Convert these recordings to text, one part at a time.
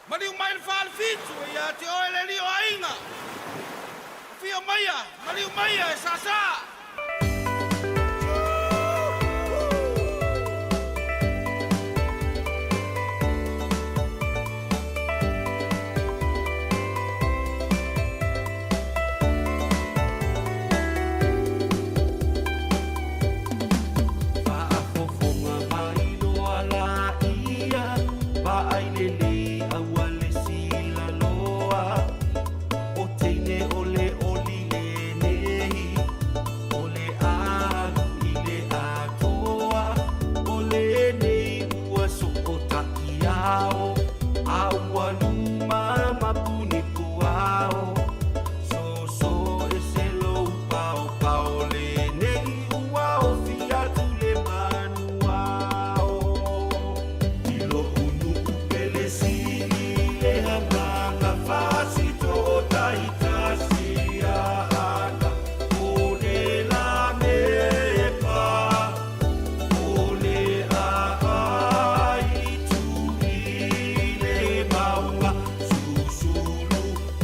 Maliu mai le Falefitu e ia te oe le alii o aiga. Afio maia, maliu maia e Sasa. Faafofoga mai loa laia, vaai lelei aua le silaloa, o teine o le oli lenei, o le alu i le atoa, o lenei ua sootaʻiao, a ua luma ma punipuao. Soso ese lou paopao lenei ua ofi atu le manuao. I lo'u nuu pele sili le agaga fasito'otaitasi ana o le lamepa o le a'aitu i le mauga susulu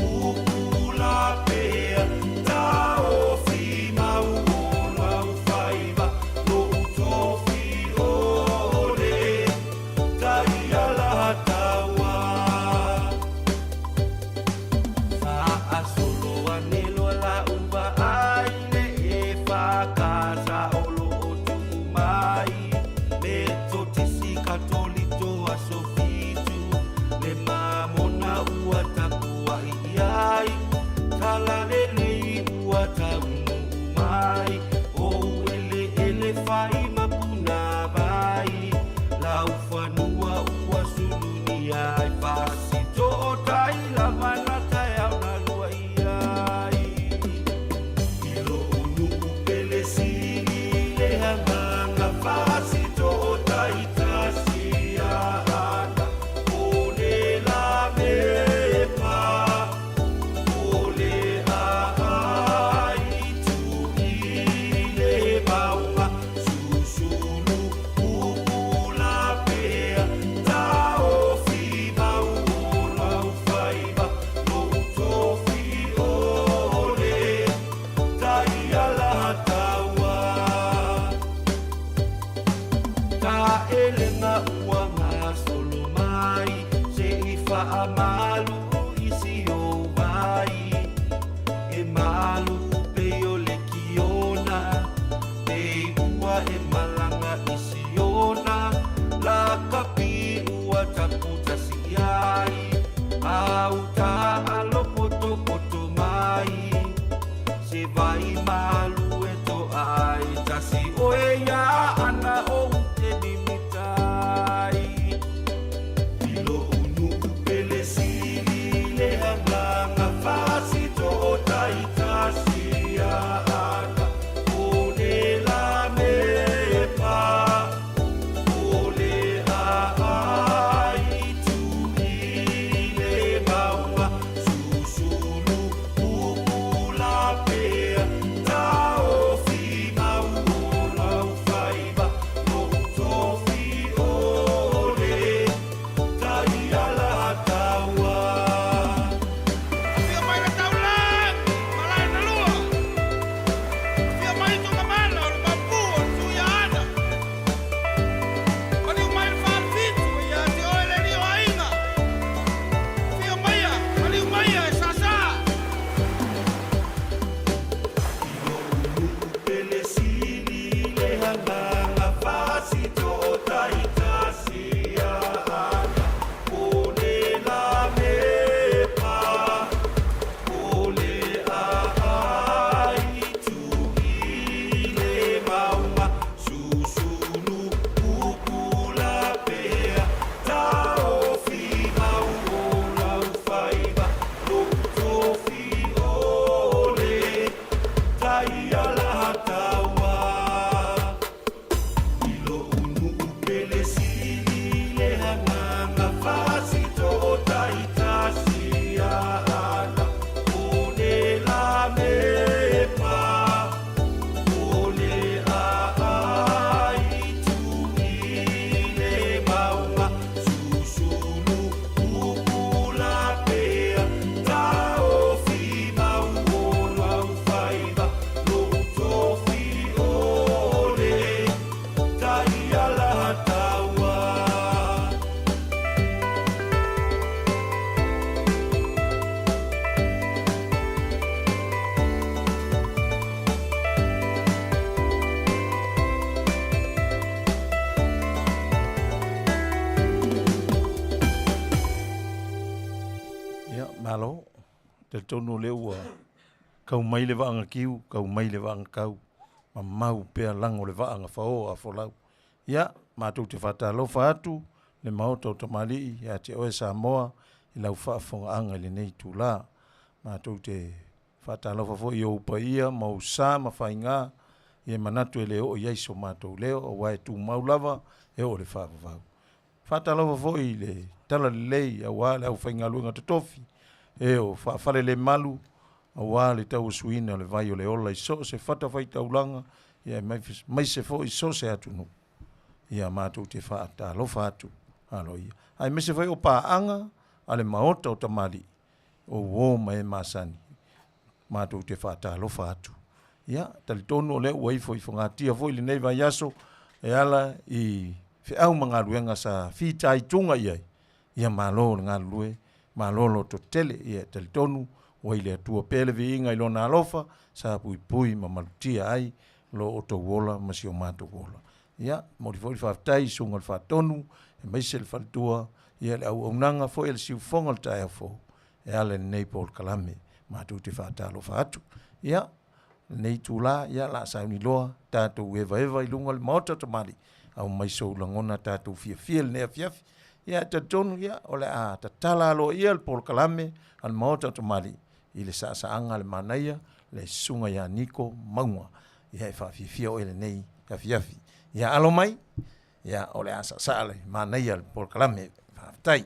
upu lapea taofi mau o lau faiva lo'u tofi ole taialataua. Faasolo ane loa la'u vaai le EFKS o lo'o tuu mai Metotisi Katolito aso 7 le mamona ua tapua'i i ai Talalelei ua taunuu mai o eleele fai ma punavai laufanua ua sulunia ai fasito'otai lava na taeao na lua i ai. I lo'u nuu pele sili le agaga fasito'otaitasi ana o le lamepa o le a'aitu i le mauga susulu upu lapea taofi mau o lau faiva lo'u tofi ole taialataua. Taʻelega ua gasolo mai seʻi faamalu i si ou vai e malu pei o le kiona pei ua e malaga i Siona lakapi ua taputasi ai au taʻalo potopoto mai se vai malu e toa ai tasi oe ia ana o te mimitai. I lo'u nuu pele sili Malo, talitonu o lea ua kau mai le vaaga kiu, kau mai le vaaga kau, ma mau pea lago le vaa gafaoa a folau. Ia, matou te faatalofa atu le Maota o Tamalii ia te oe Samoa i lau faafofogaaga i lenei itula. Matou te faatalofa foi i ou paia ma ou sa ma faiga, ia e manatu e le oo i ai so matou leo, aua e tumau lava e oo i le faavavau. Faatalofa foi i le talalelei aua le aufaigaluega totofi e o faafalelemalu aua le tauasuina o le vai o le ola i so o se fatafaitaulaga aemaise foi so o se atunuu. Ia matou te faatalofa atu aloaia aemaise foi o paaga a le Maota o Tamalii, o uo ma e masani, matou te faatalofa atu. Ia, talitonu o lea ua ifo i fogatia foi lenei vaiaso e ala i feau ma galuega sa fitaituga i ai, ia malo le galulue, malo lototele. Ia e talitonu ua i le Atua pea le viiga i Lona alofa sa puipui ma malutia ai lo outou ola ma si o matou ola. Ia, momoli foi le faafetai i Susuga i le Faatonu aemaise le faletua, ia le auaunaga foi a le siufofoga o le taeao fou e ala i lenei polokalame. Matou te faatalofa atu. Ia, lenei itula, ia o le a sauni loa tatou evaeva i luga o le Maota o Tamalii, aumai sou lagona tatou fiafia i lenei afiafi. Ia e talitonu ia o le a tatala aloaia le polokalame a le Maota o Tamalii i le saasaaga a le manaia le Susuga ia Niko Mauga. Ia e faafiafia oe i lenei afiafi. Ia alo mai, ia o le a saasaa le manaia le polokalame. Faafetai.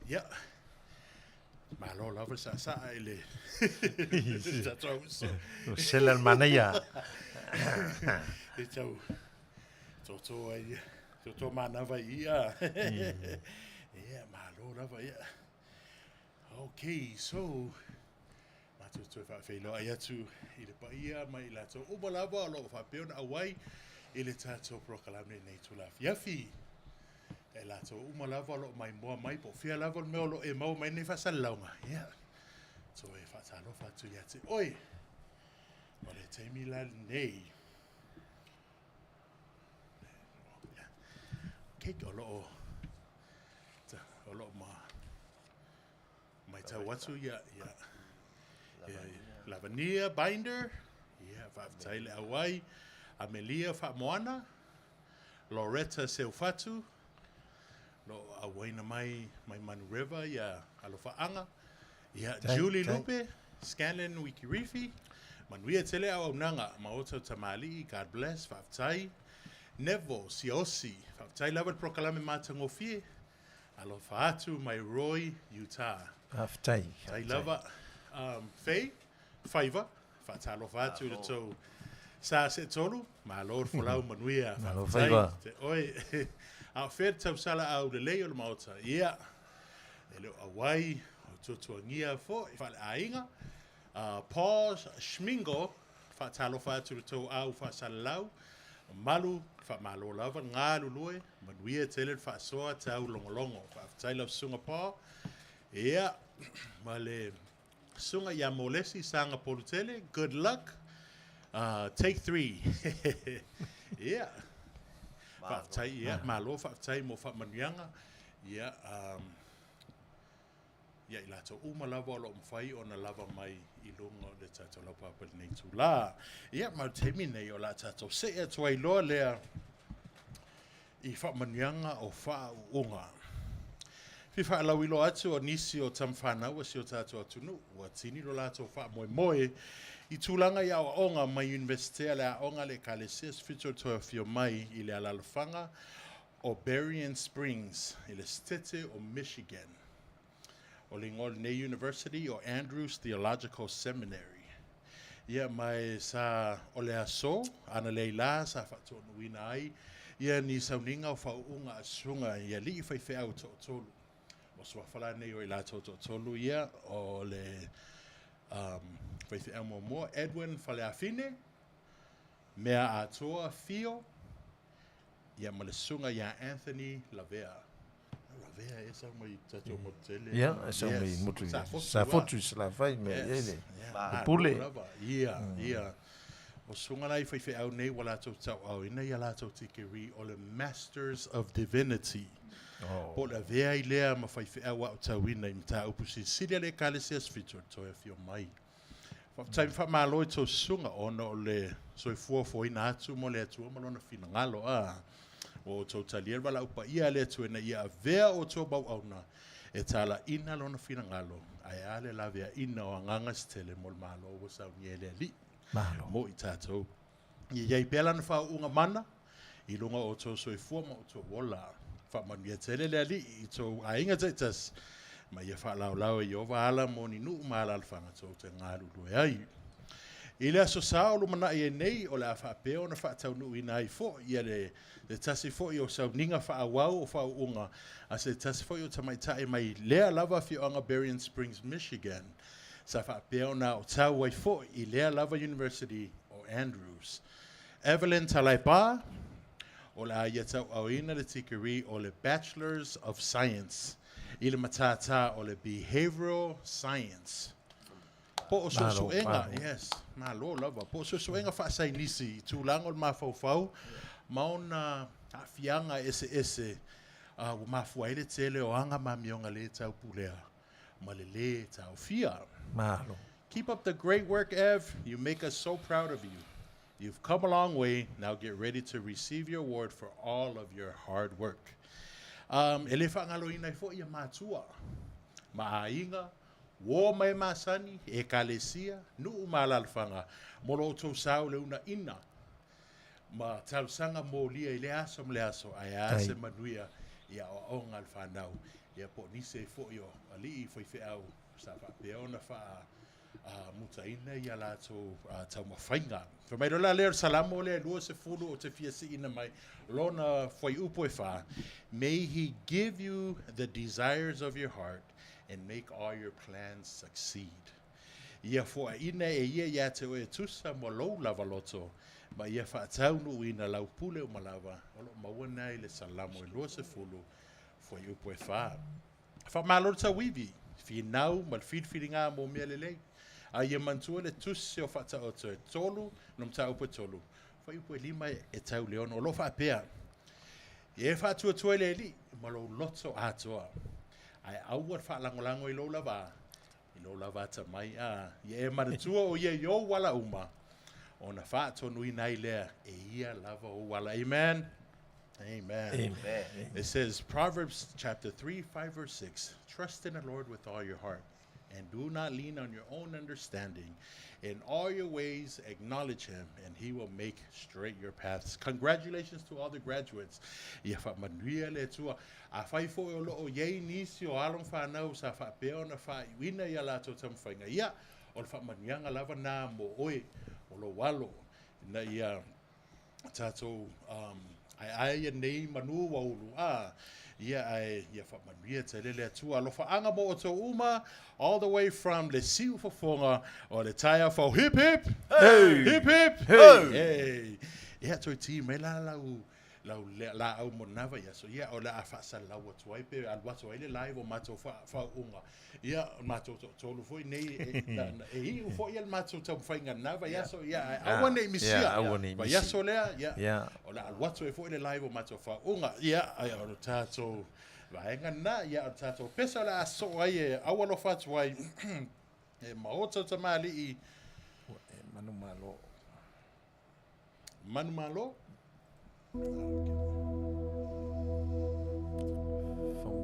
Ia, malo lava le saasaa i le tatou uso. Ua sela le manaia. E tau toto ai, toto manava i ia. Ia, malo lava ia. Okay, so matou toe faafeiloai atu i le paia ma i latou uma lava o lo o faapea ona auai i le tatou polokalame i lenei itula afiafi. E latou uma lava o lo o maimoa mai po o fea lava le mea o lo o e maua mai ai lenei faasalalauga, ia, toe faatalofa atu ia te oe. O le taimi la lenei, okay, o lo o, o lo o ma, matau atu ia, ia, ia, Lavania Binder, ia, faafetai le auai, Amelia Faamoana, Loretta Seufatu, lo o auaina mai mai Manu River ia Alofaaga, ia Julie Lupe, Scanlon Wikirifi, manuia tele auaunaga ma outou tamalii, God bless, faafetai. Neville Siaosi, faafetai lava le polokalame matagofie, alofa atu mai Roy, Utah. Faafetai. Faafetai lava. Faye, Faiva, Faatalofa atu i le tou sa seetolu, malo le folau manuia. Malo faiva. Te oe. A o fea le tausala aulelei o le Maota? Ia, e le o auai, o tuatuagia foi faaleaiga. Paul Schmingo, faatalofa atu i le tou au faasalalau, malu, faamalo lava le galulue, manuia tele le faasoa tau logologo. Faafetai lau Susuga Paul. Ia, ma le Susuga ia Molesi Saga Polutele, good luck. Take 3. Ia. Faafetai, ia, malo faafetai mo faamanuiaga. Ia, um, ia i latou uma lava o lo o mafai ona lava mai i luga o le tatou laupapa i lenei itulā. Ia, ma le taimi nei o le a tatou see atu ai loa lea i faamanuiaga o faauuga. Fia faalauiloa atu o nisi o tama fanau a si o tatou atunuu ua tini lo latou faamoemoe i tulaga i aoaoga mai Iunivesite a le Aoga a le Ekalesia Sefito toe afio mai i le alalafaga o Berrien Springs i le Setete o Michigan. O le igoa o lenei University o Andrews Theological Seminary. Ia, ma e sa, o le aso analeila sa faataunuuina ai ia ni sauniga o faauuga a susuga i alii faifeau e toatolu. O suafa la nei o i latou toatolu ia, o le um, faifeau muamua, Edwin Faleafine, Mea Atoa Fio, Ia ma le susuga ia Anthony Lavea. Lavea e sau mai tatou motu tele. Ia, e sau mai motu i Safotu i Salafai mea i ai le pule. Ia, ia. O susuga la i faifeau nei ua latou tauaaoina ia latou tikeri o le Masters of Divinity. Po o le avea ai lea ma faifeau aotauina i mataupu silisili a le Ekalesia Sefito toe afio mai. Faafetai ma faamalo i tou susuga ona o le soifua foaina atu mo le Atua ma Lona finagalo. A ua outou talia le valaau paia a le Atua ina ia avea outou mauauna e talaiina Lona finagalo. Ae a le laveaina o agaga se tele mo le Malo ua saunia e le Alii. Malo. Mo i tatou. Ia i ai pea lana faauuga mana i luga o outou soifua ma outou ola. Faamanuia tele le Alii i tou aiga taitasi, ma ia faalaolao e Ieova ala mo ni nuu ma alaalafaga tou te galulue ai. I le Aso Sa o lumanai ai nei, o le a faapea ona faataunuuina ai foi ia le se tasi foi o sauniga faaauau o faauuga a se tasi foi o tamaitai mai lea lava afioaga Berrien Springs, Michigan, sa faapea ona aotau ai foi i lea lava University o Andrews. Evelyn Talaipa, o le a ia tauaaoina le tikeri o le Bachelors of Science i le matata o le Behavioral Science. Po o suesuega, yes, malo lava, po o suesuega faasainisi i tulaga o le mafaufau ma ona aafiaga eseese ua mafua ai le tele o aga ma amioga le taupulea ma le lē taofia. Malo. Keep up the great work, Ev. You make us so proud of you. You've come a long way. Now get ready to receive your award for all of your hard work. E le faagaloina ai foi ia matua ma aiga, uo ma e masani, ekalesia, nuu ma alaalafaga mo lo outou sa o le uunaina ma talosaga molia i lea aso ma lea aso, ae a se manuia i aoaoga a le fanau, ia po o nisi ai foi o alii faifeau sa faapea ona faa mutaina i a latou taumafaiga. Fai mai loa la lea o le Salamo lea e 20 ou te fia siina mai lona fuaiupu e 4, May he give you the desires of your heart and make all your plans succeed. Ia foaina e ia iā te oe e tusa mo lou lava loto, ma ia faataunuuina lau pule uma lava, o lo o maua na i le Salamo e 20, fuaiupu e 4. Faamalo le tauivi, finau ma le filifiliga mo mea lelei. A ia manatua le tusi o Faataoto e tolu, no mataupu e tolu, fuaiupu e lima e tau i le ono, o lo o faapea, Ia e faatuatua i le Alii ma lou loto atoa, ae aua le faalagolago i lou lava, i lou lava atamai, a ia e manatua o ia i ou ala uma, ona faatonuina ai lea e ia lava ou ala. Amen. Amen. Amen. It says, Proverbs chapter 3, 5, verse 6, Trust in the Lord with all your heart, and do not lean on your own understanding. In all your ways, acknowledge him, and he will make straight your paths. Congratulations to all the graduates. Ia faamanuia le Atua. Afai foi o lo o i ai nisi o alo ma fanau sa faapea ona faaiuina i a latou taumafaiga, ia, o le faamanuiaga lava na mo oe, o lou alo, ina ia tatou aeae ia nei manu ua ulu a, ia ae ia faamanuia tele le Atua. Alofaaga mo outou uma, all the way from le Siufofoga o le Taiafou. Hip hip! Hey! Hip hip! Hey! Hey! Ia toe ti mai la lau lau laau mo lena vaiaso, ia o le a faasalau atu ai pe alu atu ai le live o matou faauuga. Ia, o le matou toatolu foi nei, e, na, na, e iu foi le matou taumafaiga lena vaiaso, ia, ae aua ne i misia. Ia, aua ne i misia. Vaiaso lea, ia, Ia. o le a alu atu ai foi le live o matou faauuga. Ia, ai, o le tatou vaega lena, ia, o le tatou pesa o le a sosoo ai e aualofa atu ai e maota o tamalii. E manumalo. Manumalo. From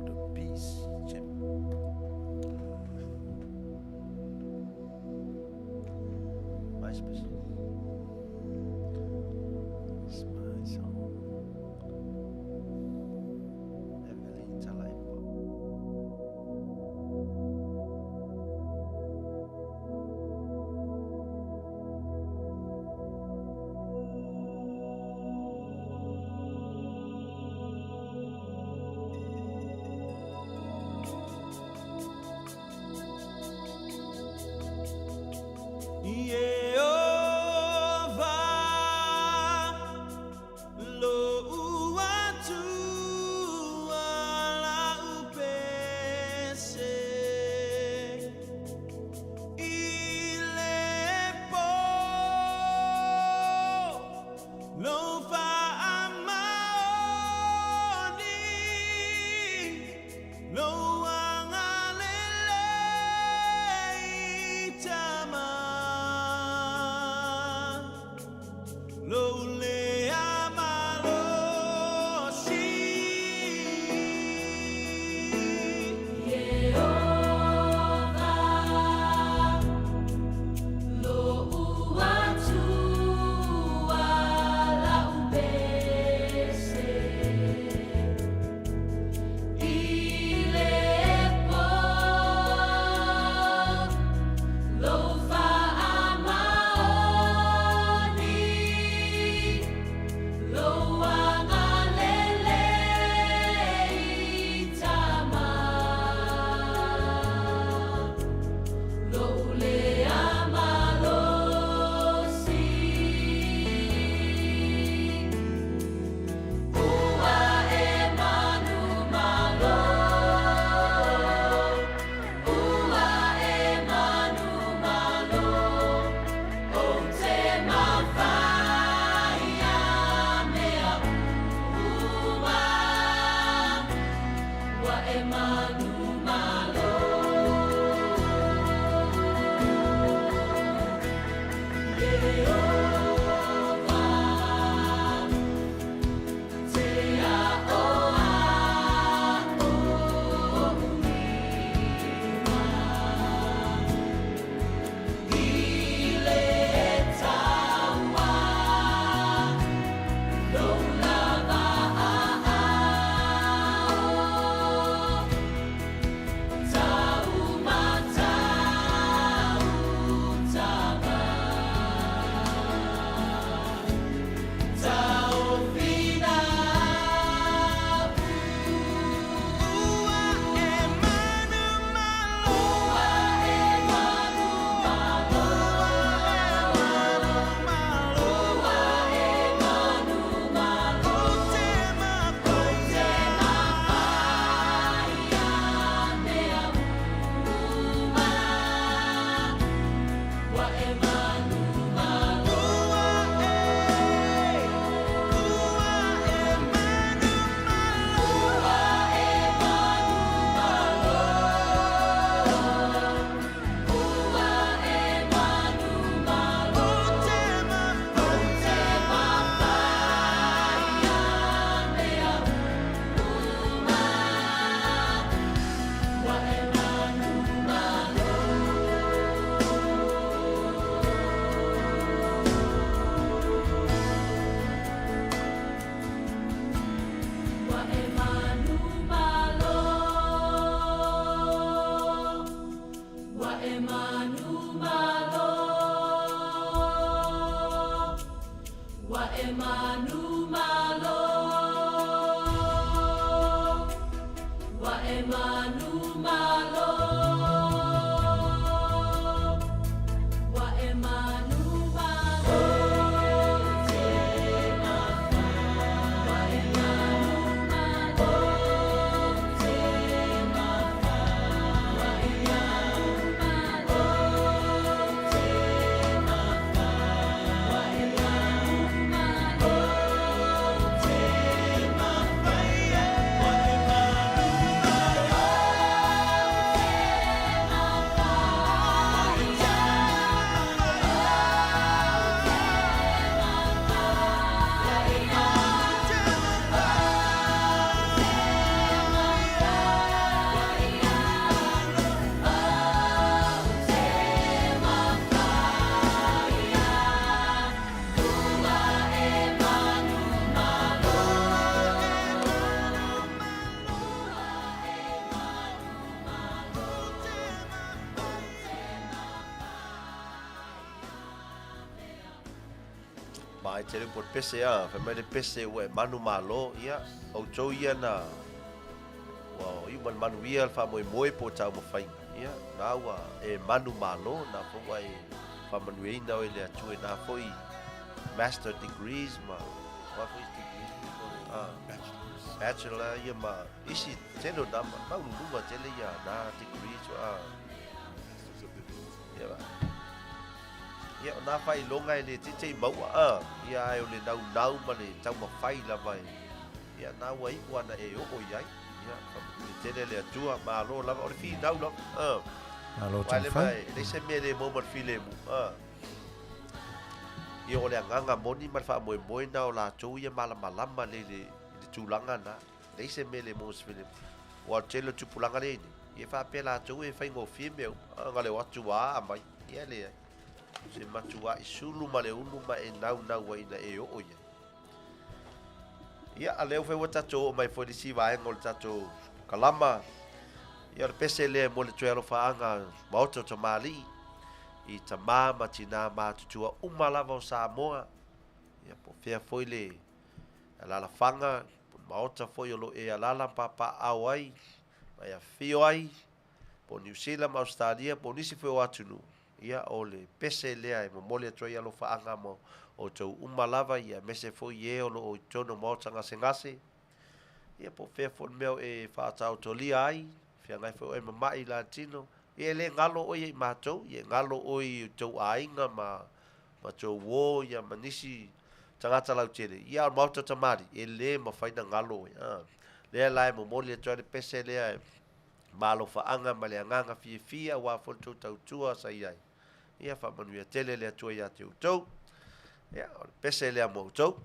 the Peace Chap. Vice President. It's my song. Evelyn Talaipa. Yeah, oh. Mai tele po pese a, fai mai le pese ua e manu malo, ia, outou ia na, ua iu ma le manuia le faamoemoe po o taumafaiga, ia, na ua e manu malo, na foi ua e faamanuiaina oe e le Atua i na foi master degrees ma, o a foi isi degrees, ah, bachelor, ia ma isi tele o na, maualuluga tele ia na degrees, ah, ia, Ia, o nā faailoga e le teitei maua, a, ia, ae o le naunau ma le taumafai lava e, ia, na ua iu ana e oo i ai. Ia, faamanuia tele le Atua, malo lava, o le finau lava, a. Malo Aua le taumafai. ma, e leai se mea e le maua ma le filemu, a. Ia, o le agaga moni ma le faamoemoe na o latou ia malamalama lelei i le, i le tulaga na. Leai se mea e le maua ma se filemu. Aua o le tele o tupulaga lea e i ai nei, ia e faapea latou e faigofie mea uma, a, na o le o atu lava aumai. Ia, e leai. Se matuaʻi sulu ma le ulu ma e naunau ai ina e oo i ai. Ia, a lea foi ua tatou oo mai foi i le isi vaega o le tatou kalama. Ia, o le pese lea mo le toe alofaaga Maota o Tamalii i tamā ma tinā matutua uma lava o Samoa. Ia, po o fea foi le alalafaga, po o le Maota foi o lo o e alala ma papaaao ai, ma e afifio ai, po o Niu Sila ma Ausetalia po o nisi foi o atunuu, ia o le pese lea e momoli atu ai alofaaga mo outou uma lava, ia aemaise foi e o lo o i totonu o maota gasegase, ia po o fea foi le mea o e faataotolia ai, feagai foi oe ma ma'i la tino, ia e le galo oe ia i matou, ia e galo oe i outou aiga ma ma tou uo ia ma nisi tagata lautele, ia a o le maota tamalii, e le mafai ona galo oe. A, lea la e momoli atu ai le pese lea e Ma alofaaga ma le agaga fiafia aua foi le tou tautua sa i ai. Ia faamanuia tele le Atua ia te outou. Ia, o le pese lea mo outou.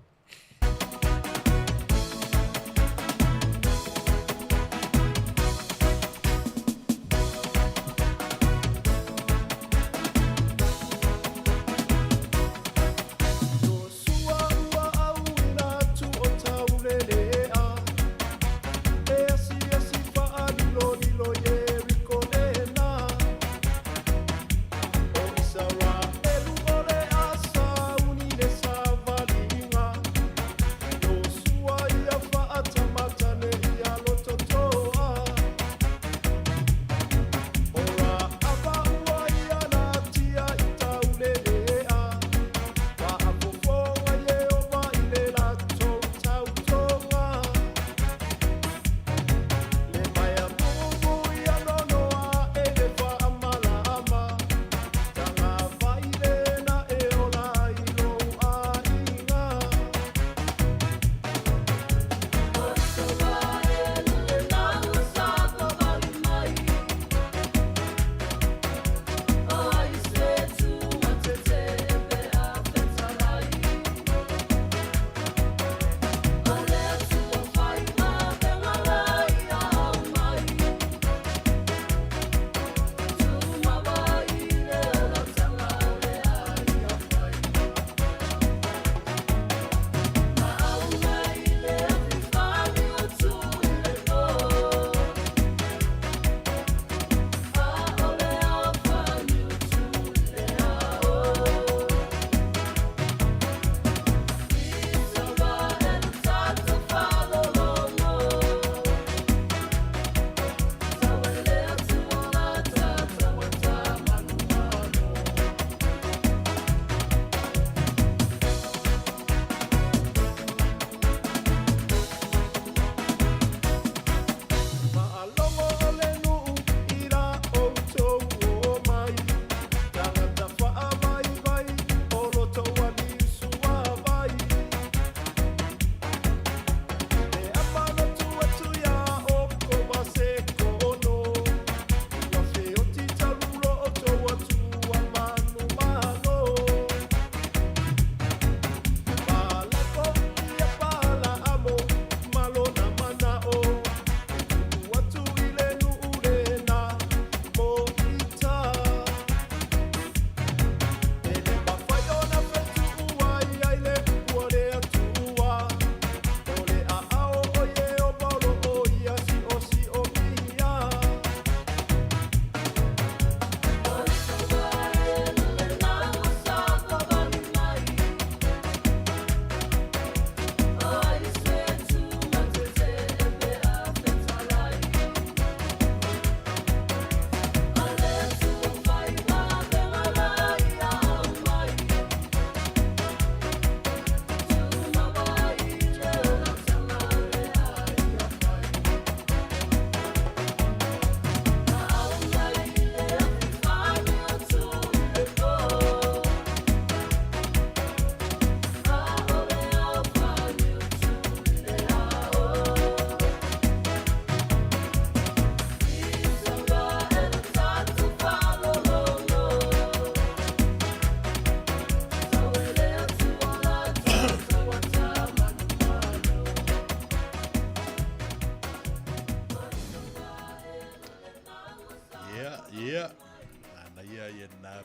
Iosua ua auina atu o taulelea, E asiasi faalilolilo Ieriko lena. O Isaraelu o le a sauni le savaliga.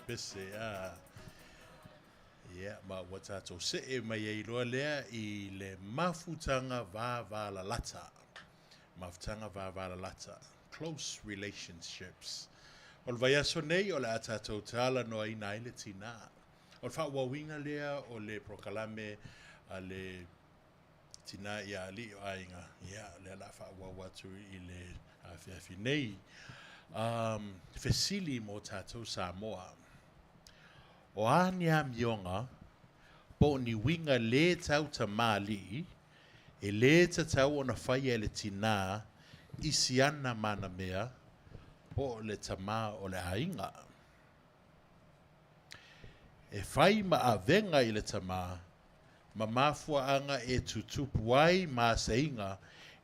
pese a. Ia, ma ua tatou see mai ai loa lea i le mafutaga vavalalata. Mafutaga vavalalata. Close relationships. O le vaiaso nei o le a tatou talanoaina ai le tinā. O le faaauauina lea o le polokalame a le tinā ia alii o aiga, ia, lea o le a faaauau atu i le afiafi nei. Um, fesili mo tatou Samoa. O a ni amioga po o ni uiga lē tau tamalii e lē tatau ona faia e le tinā i si ana manamea po o le tamā o le aiga? E fai ma avega i le tamā ma mafuaaga e tutupu ai maseiga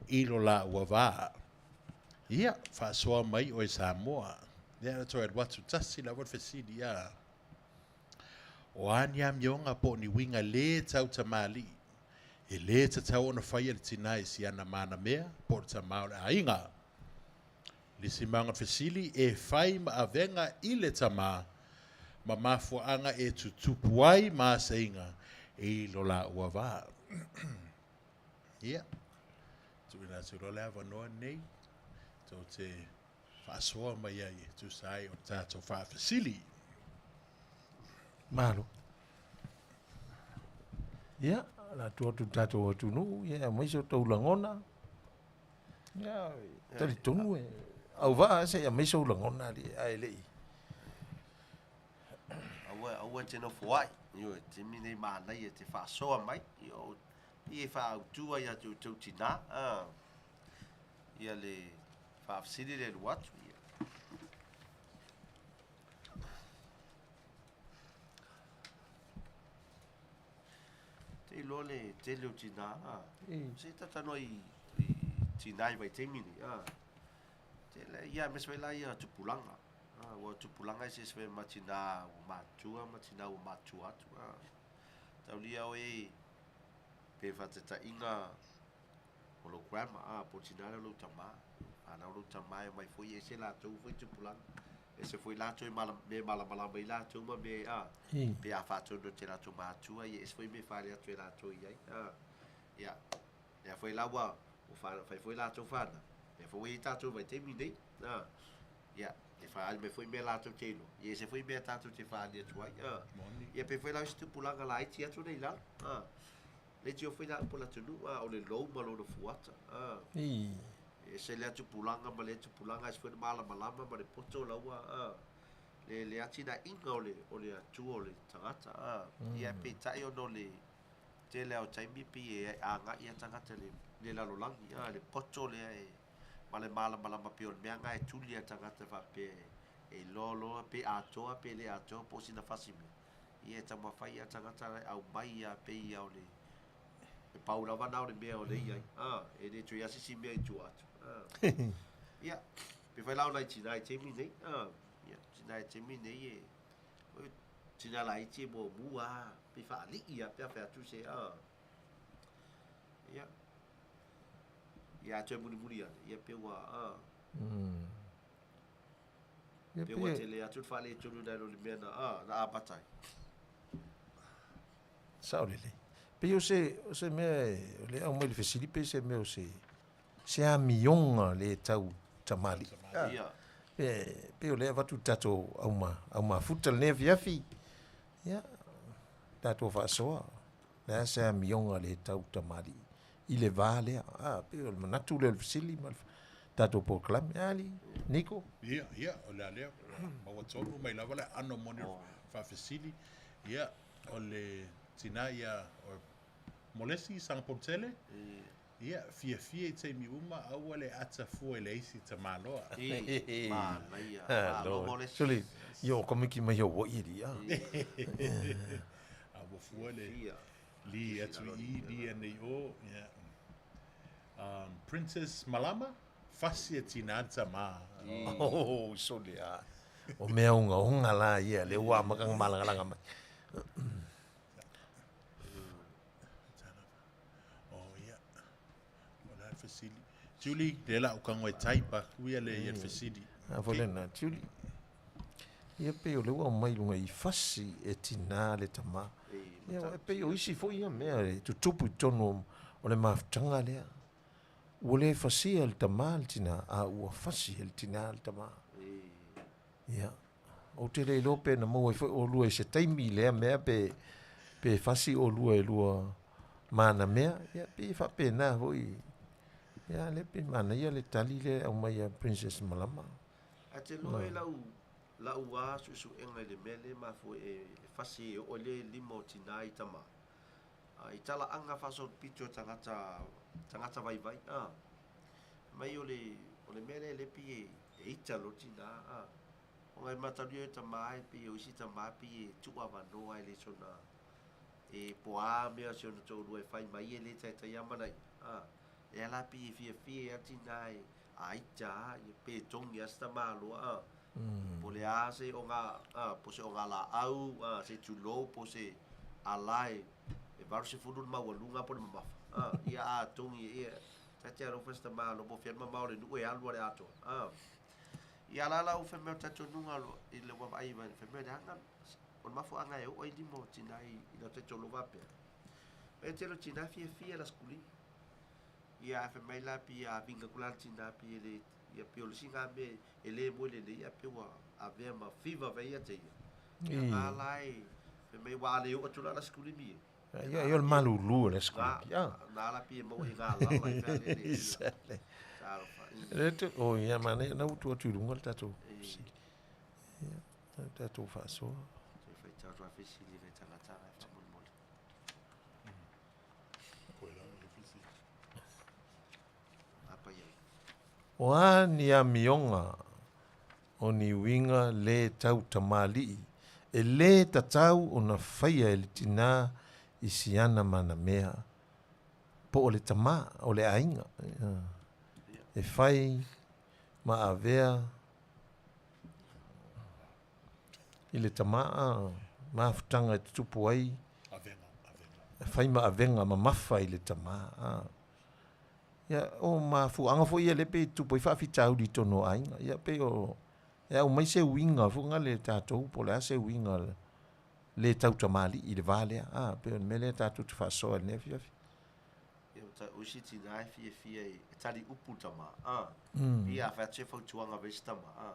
i lo laua va. Ia, faasoa mai oe Samoa. Lea na toe alu atu tasi lava le fesili, a. O a ni amioga po o ni uiga lē tau tamalii e lē tatau ona faia e le tinā i si ana manamea po o le tamā o le aiga? Le isi maga o le fesili, e fai ma avega i le tamā ma mafuaaga e tutupu ai maseiga i lo laua va. Ia, tuuina atu loa le avanoa lenei tou te faasoa mai ai e tusa ai o le tatou faafesili. Malo. Ia, la atu atu tatou atunuu, ia aumai so tou lagona. Ia, talitonu e auvaa se i aumai sou lagona alii ae le i. Aua, aua e te nofo ai. Ioe, taimi nei manaia e te faasoa mai. Io, i e faaautu ai ia te outou tinā. Ah. Ia le faafesili le alu atu. Ia. Te iloa le tele o tinā. Ah. Se talanoa i, i tinā i vaitaimi nei. Ah. Tele, ia, aemaise foi la ia tupulaga. Ah, ua tupulaga eseese foi ma tinā ua matutua ma tinā ua matutua atu. Ah. Taulia oe pe faataitaiga o lou grandma, ah, po o tinā lea o lou tamā. Fanau lou tamā e omai foi ese latou foi tupulaga. Ese foi latou e mala, mea e malamalama ai latou ma mea, ah, pe a faatonu atu e latou matua, ia ese foi mea e fale atu e latou i ai. Ah, ia, lea foi la ua, ua fai foi latou fanau, lea foi ua i ai tatou i vaitaimi nei. Ah, ia, e faaali mai foi mea latou te iloa, ia ese foi mea tatou te faaali atu ai. Ah, ia pei foi la o isi tupulaga laiti atu nei i lalo. Ah, le tio foi la upu a le atunuu, ah, o le lou ma lona fuata. Ah, e ese lea tupulaga ma lea tupulaga, ese foi le malamalama ma le poto laua, ah, le, le atinaeina o le, o le atua o le tagata. Ah, ia peitai ona o le tele lava o taimi pei e agai lava tagata i le, le lalolagi, ah, le poto lea e, ma le malamalama pei o le mea lena e tuli lava tagata faapea e iloa loa pe atoa pe le atoa po o sina fasi mea. Ia e taumafai lava tagata e aumai lava pei lava o le e pau lava na o le mea o lea e i ai. Ah, e le toe i ai se isi mea i tua atu. Ah. Ia, pe fai la o nai tinā i taimi nei. Ah, ia, tinā i taimi nei e, oi, tinā laiti e muamua lava, pei faalii lava pe a fai atu se, ah. Ia, ia a toe mulimuli ane, ia pe ua, ah. Ia Pe ua pe tele atu le faaletonu nai lo le mea na, ah, na amata ai. Sao lelei. Pei o se, o se mea e, o lea e aumai i le fesili pei se mea o se, se amioga le tau tamalii. Ia. Pe, pei o lea e avatu i le tatou auma, aumafuta i lenei afiafi. Ia, tatou faasoa, o le a se amioga le tau tamalii i le va lea. A, pei o le manatu lea o le fesili ma le tatou polokalame. A alii, Niko? Ia, ia, o le a lea, ua maua tonu mai lava le aano moni o le faafesili. Ia, o le tinā ia o Molesi Sagapolutele, ia, fiafia i taimi uma, aua le ata fua i le isi tamaloa. I, manaia. Malo Molesi. Sole, ia o komiki mai o woi e lia. A ua fua le Fiafia. li atu i i, li anei o. Ia. Princess Malama, fasi e tinā tamā. Oh, sole a. O mea ogaoga la ia, lea ua amata ona malagalaga mai. Oh, ia. O le a le fesili? Julie, lea la ou tago e type atu ia le, ia le fesili. A foi lena, Julie. Ia pei o lea ua aumai i luga i fasi e tinā le tamā. Ia e pei o isi foi ia mea e tutupu i totonu o le mafutaga lea. Ua le fasia e le tamā le tinā, a ua fasi e le tinā le tamā. Ia, ou te le iloa pe na maua ai foi oulua i se taimi i lea mea pe, pe fasi oulua e lua manamea, ia pei e faapena foi. Ia lea pei e manaia le tali lea e aumai ia Princess Malama. Ae te iloa e lau lau a suesuega i le mea lea e mafua e fasi e oo ai le lima o tina i tama. I talaaga faasolopito e tagata tagata vaivai a. Mai o le o le mea lea lea pei e e ita loa le tina a. Ona e mataulia e tama e pei o isi tama pei e tuu avanoa e le soona e po o a mea si ona toalua e fai mai e le taitai lava mana ia a. Lea la pei e fiafia ai lava le tina e a ita lava ia pe togi lava se tamaloa a. Po o le a se oga a, po o se ogalaau a, se tulou po o se ala e 80 le maualuga po o le mamafa a, ia a togi ia ta te alofa se tamaloa po o fea le mamao o le nuu e alu lava i le atoa a. Ia a o la la ua fai mai o le talitonuga i le vaavaai mai fai mai leaga o le mafuaaga e oo ai lima o tina i lau taitolo faapea. E tele o tina e fiafia i la sukuli. Ia ae fai mai la pei a viga atu la le tina pei e le ia pei o le isi na mea e le moe lelei ae pei ua avea ma fever fai ia te ia. Ia na la e fai mai aua a le oo atu la la sikulimi e. Ia ia o le malulu o le sikulimi. Na na la pei e maua i ga lala i fea le le. Talofa. Le te o ia manaia na ua tuu atu i luga le tatou fesili. Ia, le tatou faasoa. Toe faitau atu lava fesili nai tagata na e faamolemole. O a ni amioga o ni uiga lē tau tamalii e lē tatau ona faia e le tinā i siana manamea po o le tamā o le aiga e fai ma avea i le tamā mafutaga e tutupu ai fai ma avega mamafa i le tamā. Ia, o mafuaaga foi ia lea pei e tutupu ai faafitauli i totonu o aiga. Ia pei o e aumai se uiga foi lea i tatou po o le a se uiga le tautamalii i le va lea. A, pei o le mea lea tatou te faasoa i lenei afiafi. Ia, o isi tina e fiafia e tali upu le tama. A, ia a fai atu se fautuaga a isi tama. A,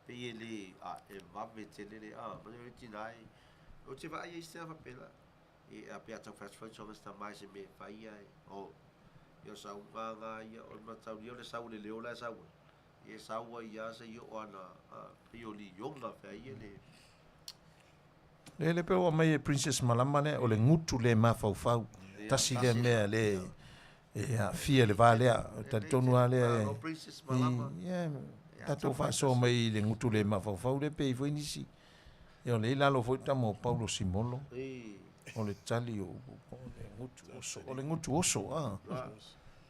pei e le, a, e vave tele le, a, ma le tina e, ou te vaai ai i isi tina faapena. E a pe a tau fai atu fautuaga i se tama i se mea e fai ae, o, ia o sauga na ia, o le mataulia o le sau o le leo la e sau ai. Ia e sau ai lava seia oo ana, a, pei o lioga fea ia le. Le le pe ua aumai e Princess Malama lea, o le gutu le mafaufau. Tasi lea mea le e aafia i le va lea. Talitonu lava lea e, ia, tatou faasoa mai i le gutu le mafaufau lea pe i ai foi nisi. Ia o lea i lalo foi le tama o Paulo Simolo. O le tali o upu, o le gutu oso, o le gutu oso, a.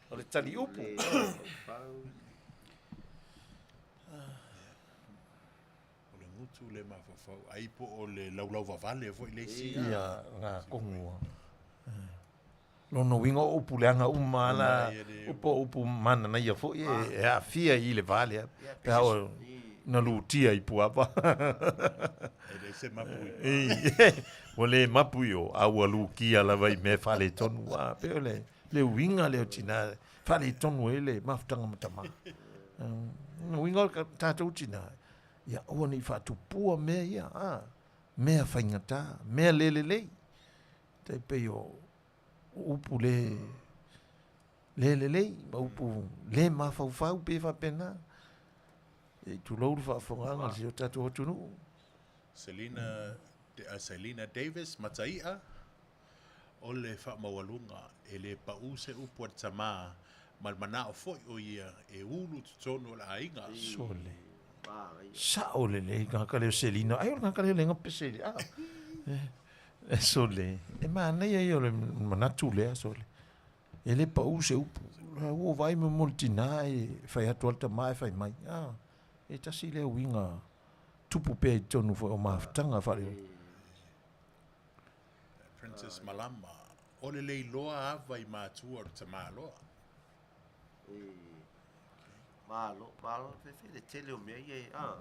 O le tali upu. O le gutu le mafaufau, ai po o le laulauvavale foi le isi. Ia, nga tonu lava. Lona uiga o upu leaga uma lava la, po o upu mananaia foi e aafia i le va lea, pe a oo ina lutia i Puava. E le se mapu i Ua le mapu i o, a ua lutia lava i mea faaletonu. A pei o le le uiga lea o tina, faaletonu ai le mafutaga ma tama. O le uiga o tatou tina, ia aua ne i faatupua mea ia, a, mea faigata, mea le lelei. Tai pei o upu le le lelei ma upu le mafaufau pe faapena. E tulou le faafofogaaga a si o tatou atunuu. Selina, Selina Davis, Mataia, o le faamaualuga, e le pau se upu a le tamā, ma le manao foi o ia e ulu i totonu o le aiga. Sole. Sao lelei tagata lea o Selina. Ai o le tagata lea o le pese i le a. E sole, e manaia ia o le manatu lea sole. E le pau se upu. La ua vaai mo mo le tinā e fai atu a le tamā e fai mai. Ah, e tasi lea uiga tupu pea i totonu foi o mafutaga faale. Princess Malama, o le leiloa ava i matua o le tamaloa. Malo, malo, fefe le tele o mea ia e, a.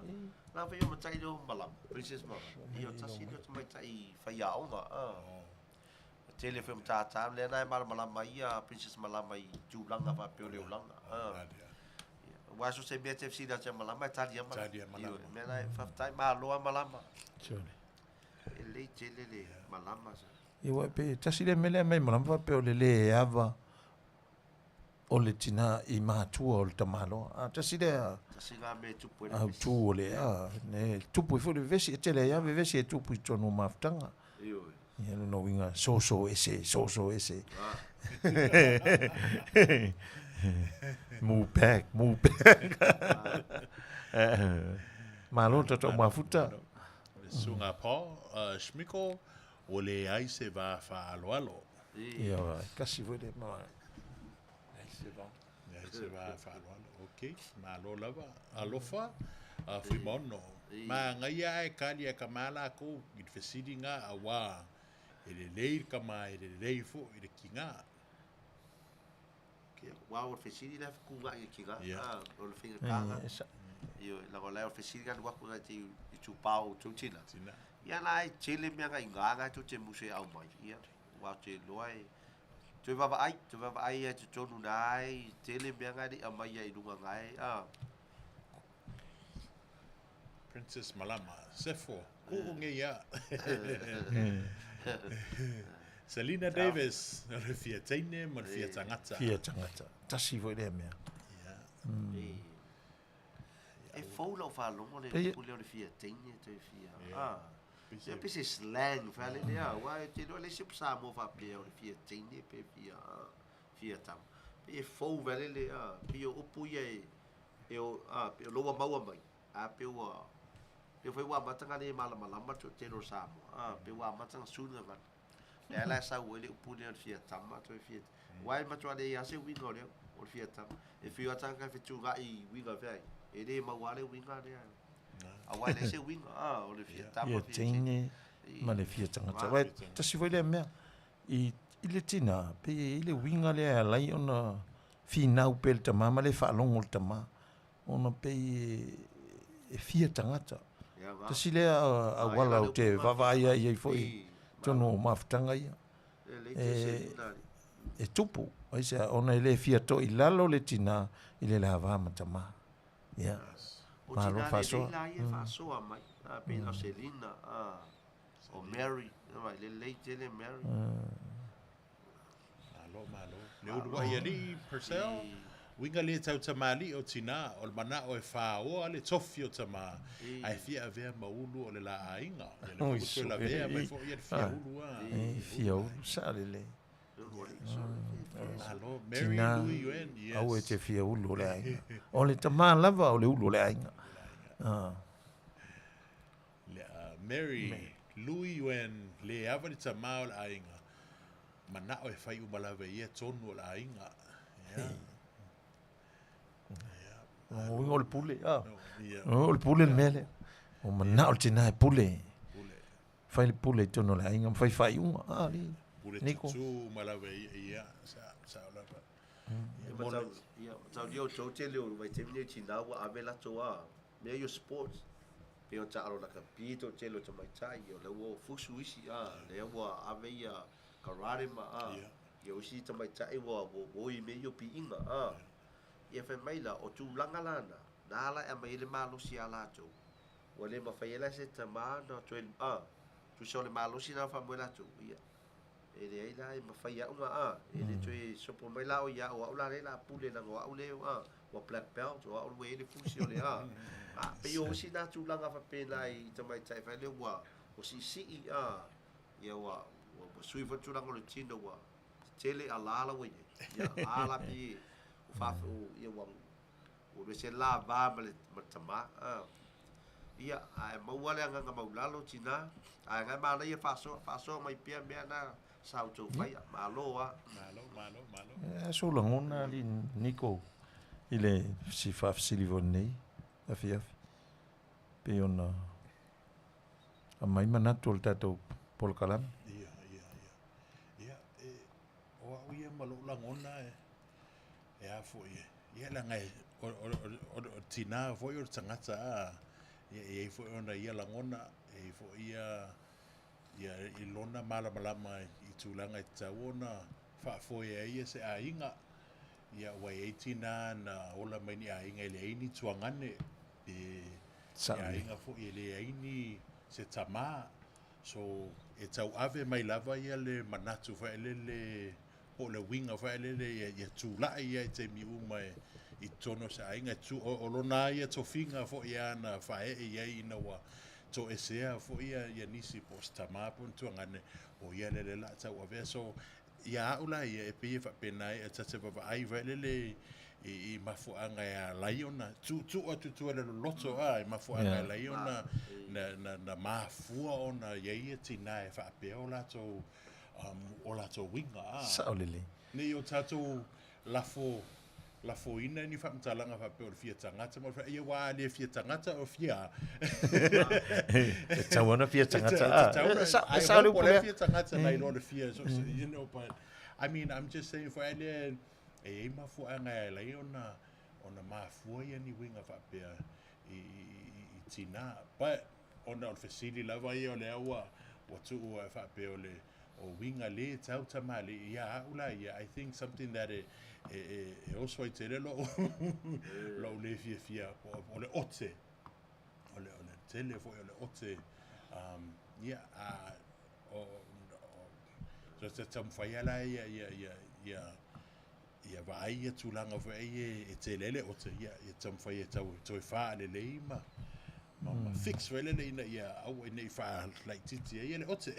La fai o matai leo malama, Princess Malama. Ia o tasi leo tamaitai faiaoga, a. Tele foi o matata, lea na e malamalama ai ia Princess Malama i tulaga faapea o le olaga, a. Aua so se mea e te fesili atu ia Malama e tali lava Malama. Tali lava Malama. Ioe, mea la e faafetai, malo lava Malama. Sole. E lelei tele le Malama sa. Ia aua pe tasi le mea lea aumai Malama faapea o le le ava o le tina i matua o le tamaloa. A tasi lea Tasi na mea e tupu ai le autu o le a ne tupu ai foi le vevesi e tele ai lava vevesi e tupu i totonu o mafutaga. Ioe. Ia lona uiga soso ese, soso ese. Move back, move back. Malo tatou mafuta. Le susuga Paul uh, Schmickel, ua leai se va faaaloalo. Ia, kasi foi le ma. Leai se va faaaloalo. Ok, malo lava. Alofa, uh, Fuimaono. Magaia ae kali a ka mā lakou i le fesili ngā auā e lelei le kama e lelei foi i le kigā. Aua o le fesili la e fetuunai i le kigā, Ia. o le faigataga. E sa. Ioe, leaga o la e o le fesili na alu atu na te itupā o outou tina. Tina. Ia la e tele mea na iga na tou te musu e aumai. Ia, aua ou te iloa e toe vaavaai, toe vaavaai lava i totonu na e tele mea na e le i aumaia i luga na e, a. Princess Malama, Sefo, kuu ngei a. Selina Davis, o le fia teine ma le fia tagata. Fia tagata. Tasi foi lea mea. Ia. E fou lau faalogo le Pei- upu lea o le fia teine toe fia, a. Ia pei se slang fale lea, aua ou te iloa e leai se upu Samoa faapea o le fia teine pe fia, a, fia tama. Pei e fou vale le, a, pei o upu ia e, e o, a, pei o lou ua maua mai, a pei ua, pei foi ua amata ona le malamalama le toatele o Samoa, a, pei ua amata ona sui le gagana. Lea la e sau ai le upu lea o le fia tama toe fia, aua e matua leai lava se uiga o lea, o le fia tama. E fiu lava tagata e fetuunai i uiga feai, e le maua lava le uiga lea. Aua e leai se uiga, a, o le fia tama, Fia fia teine teine ma le fia tagata. Aua e tasi foi lea mea, i, i le tina, pei e i ai le uiga lea e ala ai ona finau pea i le tama ma le faalogo le tama, ona pei e, e fia tagata. Tasi lea auala ou te vaavaai ai i ai foi i totonu o mafutaga ia. E, e tupu, aisea, ona e le fia toilalo le tina i le lava ma tama. Ia, O malo tina faasoa. lelei la ia e faasoa mai, a pei o Selina, a o Mary, vai lelei tele Mary. Malo, malo. Le uluai alii, Purcell, uiga le tautamali'i o tinā, o le mana'o e fāoa le tofi o tamā, ae fia avea ma ulu o le la aiga. Ia le Oi, foi toe lavea mai foi ia le fia ulu a. E, fia ulu, sa lelei. Malo, Mary Tinā, Louis Yuen, yes. aua e te fia ulu o le aiga. O le tamā lava o le ulu o le aiga. Ah. Le, Mary Louis Yuen, le ava le tamā o le aiga, mana'o e fai uma lava e ia tonu o le aiga. Yeah. O uiga o le pule, ah. Yeah. O le pule le mea lea. O manao le tina e pule. Pule. Fai le pule i totonu o le aiga ma fai faaiuga. Ah, li. Pule Niko. tutu uma lava e ia, ia, sa, sa o lava. Ia, mo le- Ia, mataulia o tou tele o vaitaimi nei o tina ua ave latou a mea ia o sports. Pei o taalo lakapi tou tele o tamaitai, o lea ua fusu isi a, lea ua ave ia karate ma a. Ia o isi tamaitai ua ua oi i mea ia o piiga a. Ia fai mai la, o tulaga lana, na ala e aumai ai le malosi ia latou. Ua le mafai ai la e se tama ona toe a, tusa o le malosi lena ua faamoe latou, ia. E leai la e mafai au na a, e le toe sopo mai la o ia au, o au la lea o le a pule leaga o au lea a, ua black belt, o au ua i ai le fusi o le a. A, pei o isi na tulaga faapena i tamaitai fai lea ua ua siisii a, ia ua ua sui foi le tulaga o le tino ua tetele a la la ua i ai. Ia, a la pei ua faafe ia ua ua ese le la va ma le ma le tama a. Ia, ae maua le agaga maulalo tina, ae na e manaia faasoa, faasoa mai pea mea na sa outou faia. Malo a. Malo, malo, malo. E aso lagona ali Niko i le si faafesili foi lenei afiafi. Pei ona aumai manatu o le tatou polokalame. Ia, ia, ia. Ia, e, o au ia ma lou lagona e, e a foi e, ia leaga e, O, o, o, o, o tinā foi o le tagata a, ia e iai foi ona ia lagona, e iai foi ia, ia i lona malamalama i tulaga e tatau ona faafoe ai ia se aiga. Ia ua iai tinā na ola mai ni aiga e leai ni tuagane, pe ni aiga foi e leai ni se tamā. So, e tauave mai lava ia le manatu faelele po o le uiga faelele ia, ia tulai ia i taimi uma e, i totonu o se aiga. E tu, o, o lona ia tofiga foi ia na faaee i ai ina ua toesea foi ia, ia nisi po o se tamā po o ni tuagane, o ia lele la tauavea. So, ia au la ia e pei e faapena e ta te vaavaai faelele i, i mafuaaga e ala ai ona tuutuu atu tua le loloto a i mafuaaga e ala ai ona na, na, na mafua ona iai ia tinā e faapea o latou o latou uiga a. Sao lelei. Nei o tatou lafo lafoina ni faamatalaga faapea o le fia tagata ma le ia ua a le fia tagata o fia E tau ana fia tagata a. E sao le upu lea. Fia tagata nai lo le fia so, so, you know, but I mean I'm just saying for ele e iai mafuaaga e ala ai ona ona mafua ia ni uiga faapea i, i, i, i tinā. But ona o le fesili lava ia o lea ua ua tuu e faapea o le o uiga le tau tamalii ia au la ia I think something that e e e, e oso ai tele lou lou le fiafia o, o le ote o le o le tele foi o le ote ia a o, o so te taumafai a la ia ia ia ia ia vaai ia tulaga foi ai e, e tele ai le ote ia ia taumafai e tau toe faalelei ma ma, ma fix foi lele ina ia aua ne i faalaitiiti ai le ote.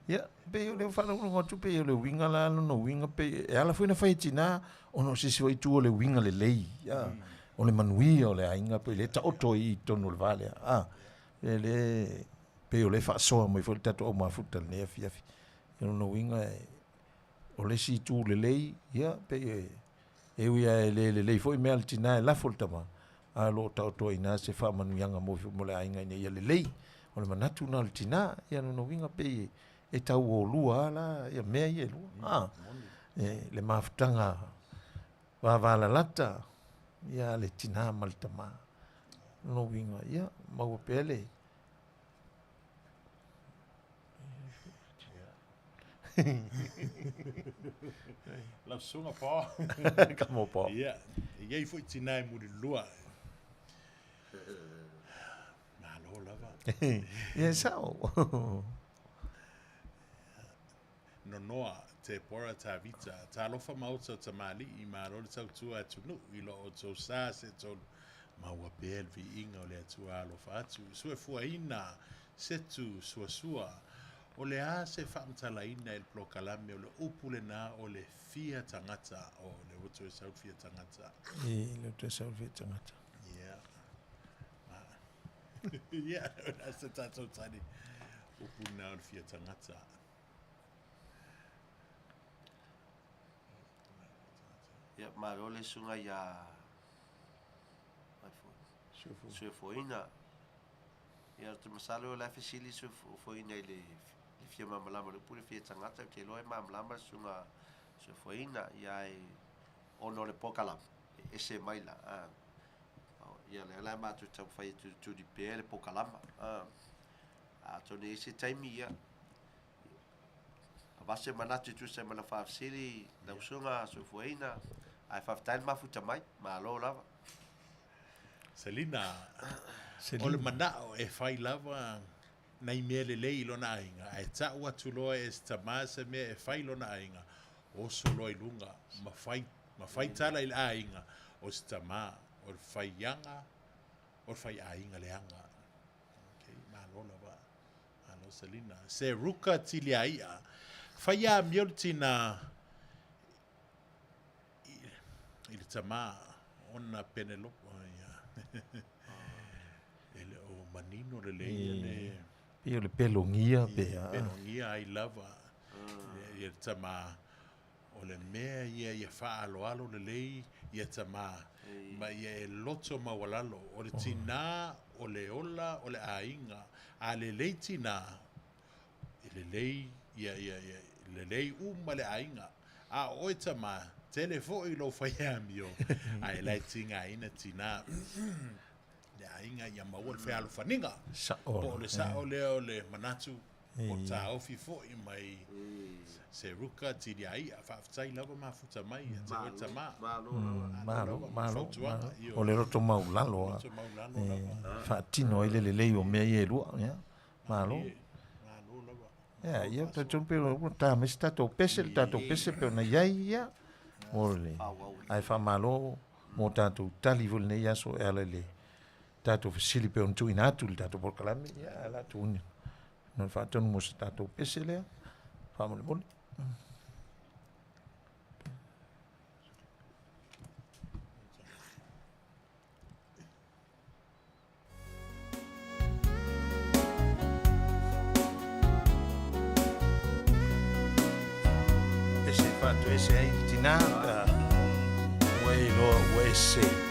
Ia, pei o le faalogologo atu pei o le uiga la lona uiga pei e ala foi na fai e tinā ona o se isi foi itu o le uiga lelei, a, o le manuia o le aiga pei le taoto i totonu o le va lea, a, e le pei o le faasoa mai foi le tatou au mafuta i lenei afiafi. O lona uiga e o le isi itu lelei, ia, pei e e ui lava e le lelei foi mea a le tinā e lafo i le tama, a o lo o taoto ai i ina se faamanuiaga mo mo le aiga ina ia lelei. O le manatu lena o le tinā, ia lona uiga pei e tau ōlua lava la ia mea ia e lua. A, e, le mafutaga vavalalata ia a le tinā ma le tamā. Lona uiga, ia, maua pea le Lau susuga Paul. Come on, Paul. Ia, e iai foi tinā e mulilua. Malo lava. Ia, e sao. Nonoa, Tepora Tavita, Talofa Maota o Tamalii, malo le tautua atunuu i lo outou sa se tolu, maua pea le viiga o le Atua alofa atu, suefuaina, setu, suasua. O le a se faamatalaina i le polokalame o le upu lenā o le fia tagata, o le ua toe sau le fia tagata. E, le ua toe sau le fia tagata. Ia. Ia, o le a se tatou tali upu lenā o le fia tagata. Ia, malo le susuga iā Suefoina. Ia, ou te masalo o la e fesili Suefoina i le fia malamalama i le upu le fia tagata, ou te iloa e malamalama le susuga Suefoina, ia ae ona o le polokalame, e ese mai la. Ia, lea la matou taumafai e tulituli pea le polokalama. Atonu e i ai se taimi, ia, avatu se manatu e tusa ai ma lau faafesili, lau usuga soifuaina, ae faafetai le mafuta mai, malo lava. Selina, o le manao e fai lava nai mea lelei i lona aiga, ae tau atu loa e se tamā se mea e fai i lona aiga, oso loa i luga ma fai, ma fai tala i le aiga, o se tamā, o le faiaga, o le faiaiga leaga. Okay, malo lava. Malo Selina. Se Ruka Tiliaia. Fai amio le tina i, i le tamā ona Penelope. Oh, ia. E le o manino lelei ia le... Pei o le pelogia pe a. Pelogia ai lava. Ia le tamā. O le mea ia ia faaaloalo lelei ia tamā ma ia e loto maualalo. O le tinā, o le ola, o le aiga. A lelei tinā, e lelei ia, ia, ia, lelei uma le aiga. A o oe tamā, Tele foi lou fai amio, ae la e tigaina tinā le aiga ia maua le fealofaniga. Sa'o Po o le sa'o lea o le manatu po o le taofi foi mai Seruka Tiliaia. Faafetai lava mafuta mai ia te oe tamā. Malo lava. Malo, malo, Fautuaga, malo. ioe. O le loto maulalo a. Loto maulalo lava. E faatino ai le lelei o mea ia e lua. Ia. Malo. Malo lava. Ia, ia, talitonu pei ua ta mai se tatou pese, le tatou pese pei ona i ai, ia. O le, ae faamalo mo tatou tali foi i lenei aso e ala i le tatou fesili pei ona tuuina atu i le tatou polokalame, ia, ae o le a tuuina ona faatonu mo se tatou pese lea, faamolemole. Pese e faatoese ai le tinā pe a ua e iloa ua e sese.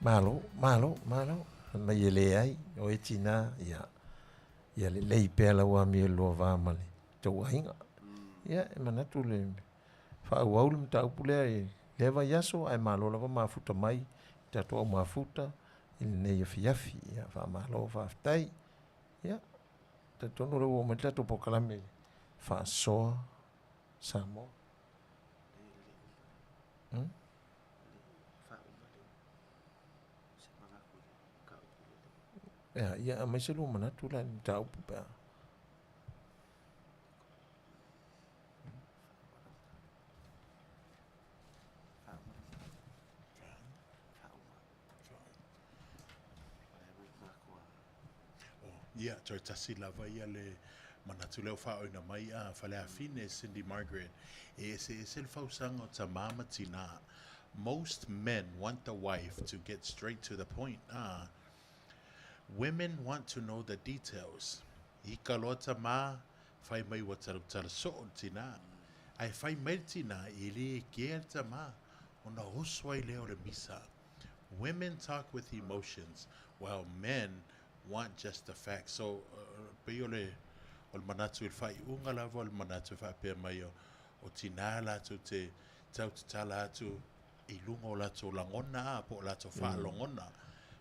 Malo, malo, malo. Fai mai e leai, o e tinā, ia, ia lelei pea lau amio i le lua va ma le tou aiga. Ia, e manatu le faaauau le mataupu lea i lea vaiaso, ae malo lava mafuta mai i tatou au mafuta i lenei afiafi. Ia, faamalo faafetai. Ia, talitonu o lea ua oo mai le tatou polokalame i le faasoa Samoa. Hmm? Ia, ia aumai se lua manatu la i le mataupu pe a. Ia, toe tasi lava ia le manatu lea ua faaoina mai a Faleafine Cindy Margaret, e eseese le fausaga o tamā ma tinā. Most men want the wife to get straight to the point, a women want to know the details. Ika loa tamā, fai mai ua tautala soo le tinā. Ae fai mai le tinā, e lē kea le tamā, ona oso ai lea o le misa. Women talk with emotions, while men want just the facts. So, pei o le, o le manatu i le faaiuga lava o le manatu e faapea mai o, o tinā latou te tautatala atu i luga o latou lagona a po o latou faalogona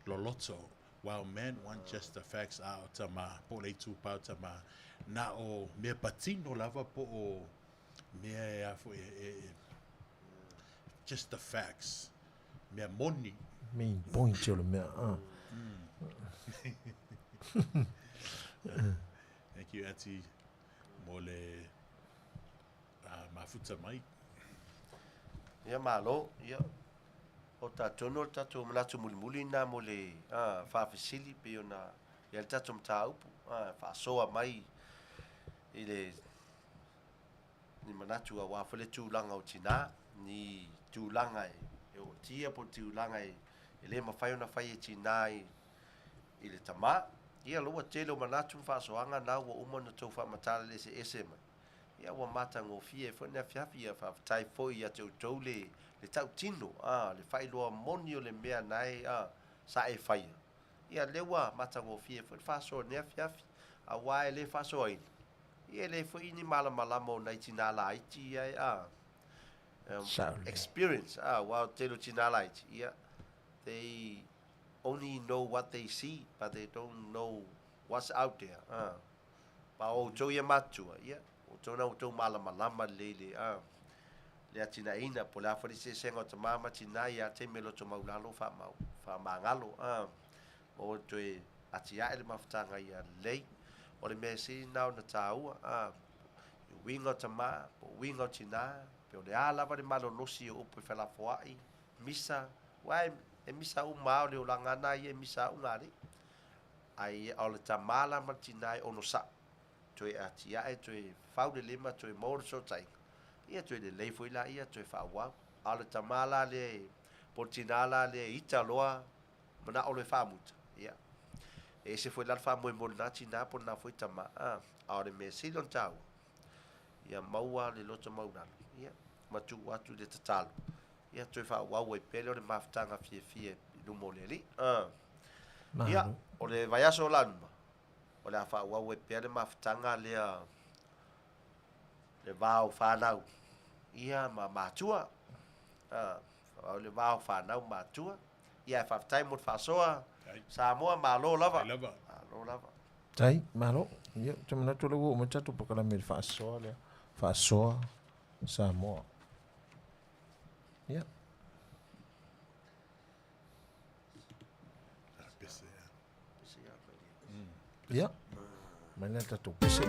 loloto, while men want just the facts, a o tamā, po o le itupa o tamā, na o mea patino lava po o mea e a foi e, e, just the facts, mea moni. Main point o le mea, ah. Thank you, Auntie, mo le mafuta mai. Ia malo, ia. O tatou no le tatou manatu mulimuli na mo le faafesili pei ona i ai le tatou mataupu, faasoa mai i le ni manatu aua foi le tulaga o tinā, ni tulaga e ootia po o tulaga e le mafai ona fai e tinā i le tamā. Ia lua tele o manatu ma faasoaga na ua uma ona tou faamatala eseese mai. Ia ua matagofie foi le afiafi, ia faafetai foi ia te outou le le tautino, a, le faailoa moni o le mea na e, a, sa e faia. Ia lea ua matagofie foi le faasoa i lenei afiafi, aua e le faasoaina, ia e leai foi ni malamalama o nai tinā laiti ia e, a, experience, a, aua o le tele o tinā laiti, ia, they only know what they see, but they don't know what's out there, a. Ma o outou ia matutua, ia, o outou na outou malamalama lelei le, a, le atinaeina, po o le a foi le eseesega o tamā ma tinā ia te me loto maulalo faamau, faamagalo, a, ma ua toe atiae le mafutaga ia lelei. O le mea sili lena ona tāua, a, i uiga o tamā, po o uiga o tinā, pe o le a lava le malolosi o upu e felafoai, misa, aua e, e misa uma lava o le olaga lena ia e misa ugalii. Ai o le tamā la ma le tinā e onosai, toe atiae, toe fau le lima, toe maua le fesootaiga, ia toe lelei foi laia, toe faaauau. A o le tamā la lea e, po o le tinā la lea e ita loa, manao loa e faamuta, ia, e ese foi la le faamoemoe o lena tinā po o lena foi tamā, a, a o le mea sili ona taua, ia maua le loto maualalo, ia, ma tuu atu le tatalo, ia toe faaauau ai pea lea o le mafutaga fiafia i luma o le Alii. A. Ia, o le vaiaso o lanuma, o le a faaauau ai pea le mafutaga lea le va o fanau, ia, ma matua. A, o le va o fanau ma matua. Ia, e faafetai mo le faasoa. Samoa, malo lava. Malo lava. Tai, malo. Ia, ou te manatu o lea ua oo mai le tatou polokalame i le faasoa lea. Faasoa Samoa. Ia. Ia. Mai le tatou pese.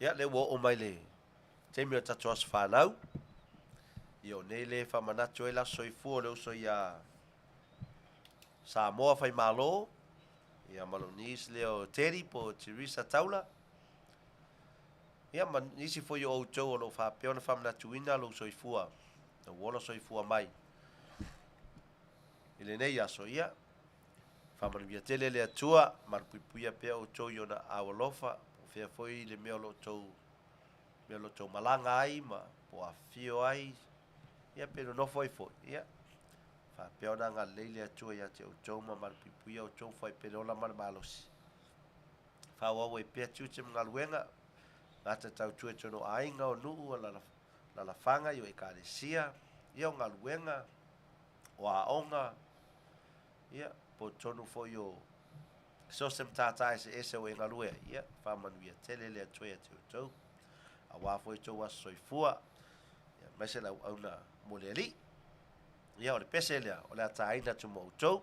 Ia, lea ua oo mai le taimi o le tatou aso fanau. Ia, o nei le faamanatu ai le aso soifua o le uso ia Samoa Faimalo, ia ma lou niece lea o Teddy po o Teresa Taula. Ia ma nisi foi o outou o lo o faapea ona faamanatuina lou soifua, lou ola soifua mai i lenei aso. Ia, faamanuia tele le Atua, malupuipuia pea outou i ona aao alofa, po o fea foi le mea o lo outou mea o lo outou malaga ai ma po o afifio ai, ia pe nonofo ai foi. Ia, faapea ona agalelei le Atua ia te outou ma malupuipuia outou fai pele ola ma le malosi. Faaauau ai pea tiute ma galuega, gata tautua i tonu o aiga, o nuu, o lalafaga, i o ekalesia, ia o galuega, o aoga, ia, po o totonu foi o so o se matata eseese o e galue ai, ia, faamanuia tele le Atua ia te outou, aua foi outou aso soifua, ia, aemaise le auauna mo le Alii. Ia, o le pese lea, o le a taina atu mo outou.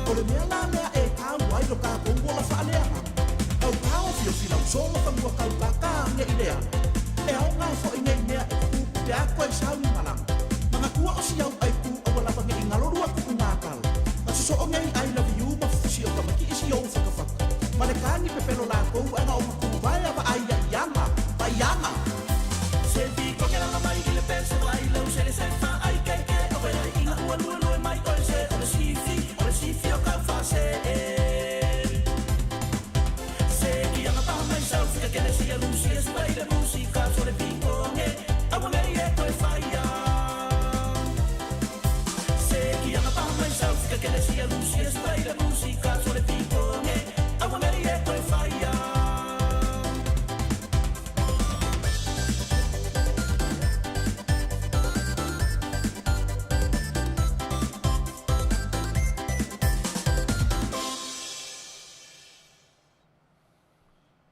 O le mea la lea e taua ai lo tatou ola faaleaga, tau taofiofi lausolo fanua tau kākā neʻi lea. E aoga foi nei mea e pupū pe a toe sau ni malaga. Manatua o si au aitu aua lava neʻi galo lua kuʻu gatala. Na sosoo nei I love you ma fusi o tamaiti i si ou fatafata. Ma le kani pepelo latou ana o matuvae a vaai ia iana, vaiana.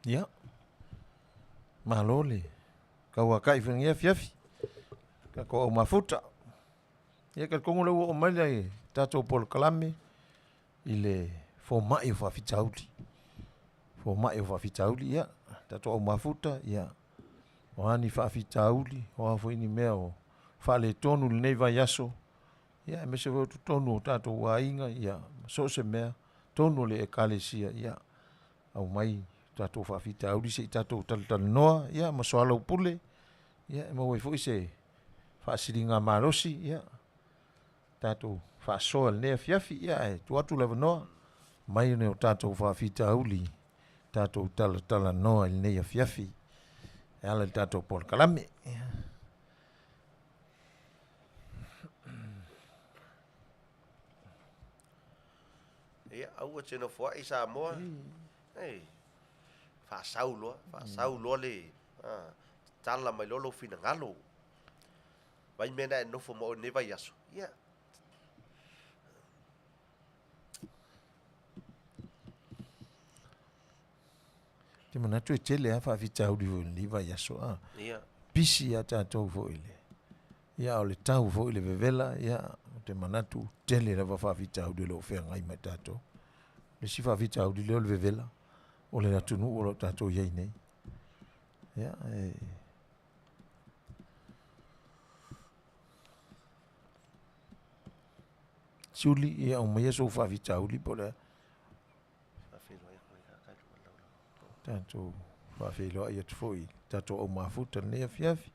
Ia, malo le tauatai foi i lenei afiafi, tatou au mafuta. Ia talitonu o lea ua oo mai le tatou polokalame i le fomai o faafitauli. Fomai o faafitauli, ia, tatou au mafuta, ia, o a ni faafitauli, o a foi ni mea o faaletonu i lenei vaiaso, ia aemaise foi o totonu o tatou aiga, ia, ma so o se mea, totonu o le Ekalesia, ia aumai tatou faafitauli se i tatou talatalanoa, ia ma soalaupule, ia e maua ai foi se faasiligamalosi, ia tatou faasoa i lenei afiafi. Ia ae tuu atu le avanoa mai ni o tatou faafitauli tatou talatalanoa i lenei afiafi e ala i le tatou polokalame. Ia, aua te nofoai Samoa. Ei, faasau loa, faasau loa le tala mai loa lou finagalo. Vai mea na e nofo ma oe lenei vaiaso. Ia. Te manatu e tele lava faafitauli foi i lenei vaiaso a. Ia. Pisi lava tatou foi i le ia a o le tau foi i le vevela, ia ou te manatu tele lava faafitauli o lo o feagai ma i tatou. O le isi faafitauli lea o le vevela o le atunuu o lo o tatou i ai nei. Ia e Siuli, ia aumaia sou faafitauli po o le a. Tatou faafeiloai atu foi i tatou au mafuta i lenei afiafi.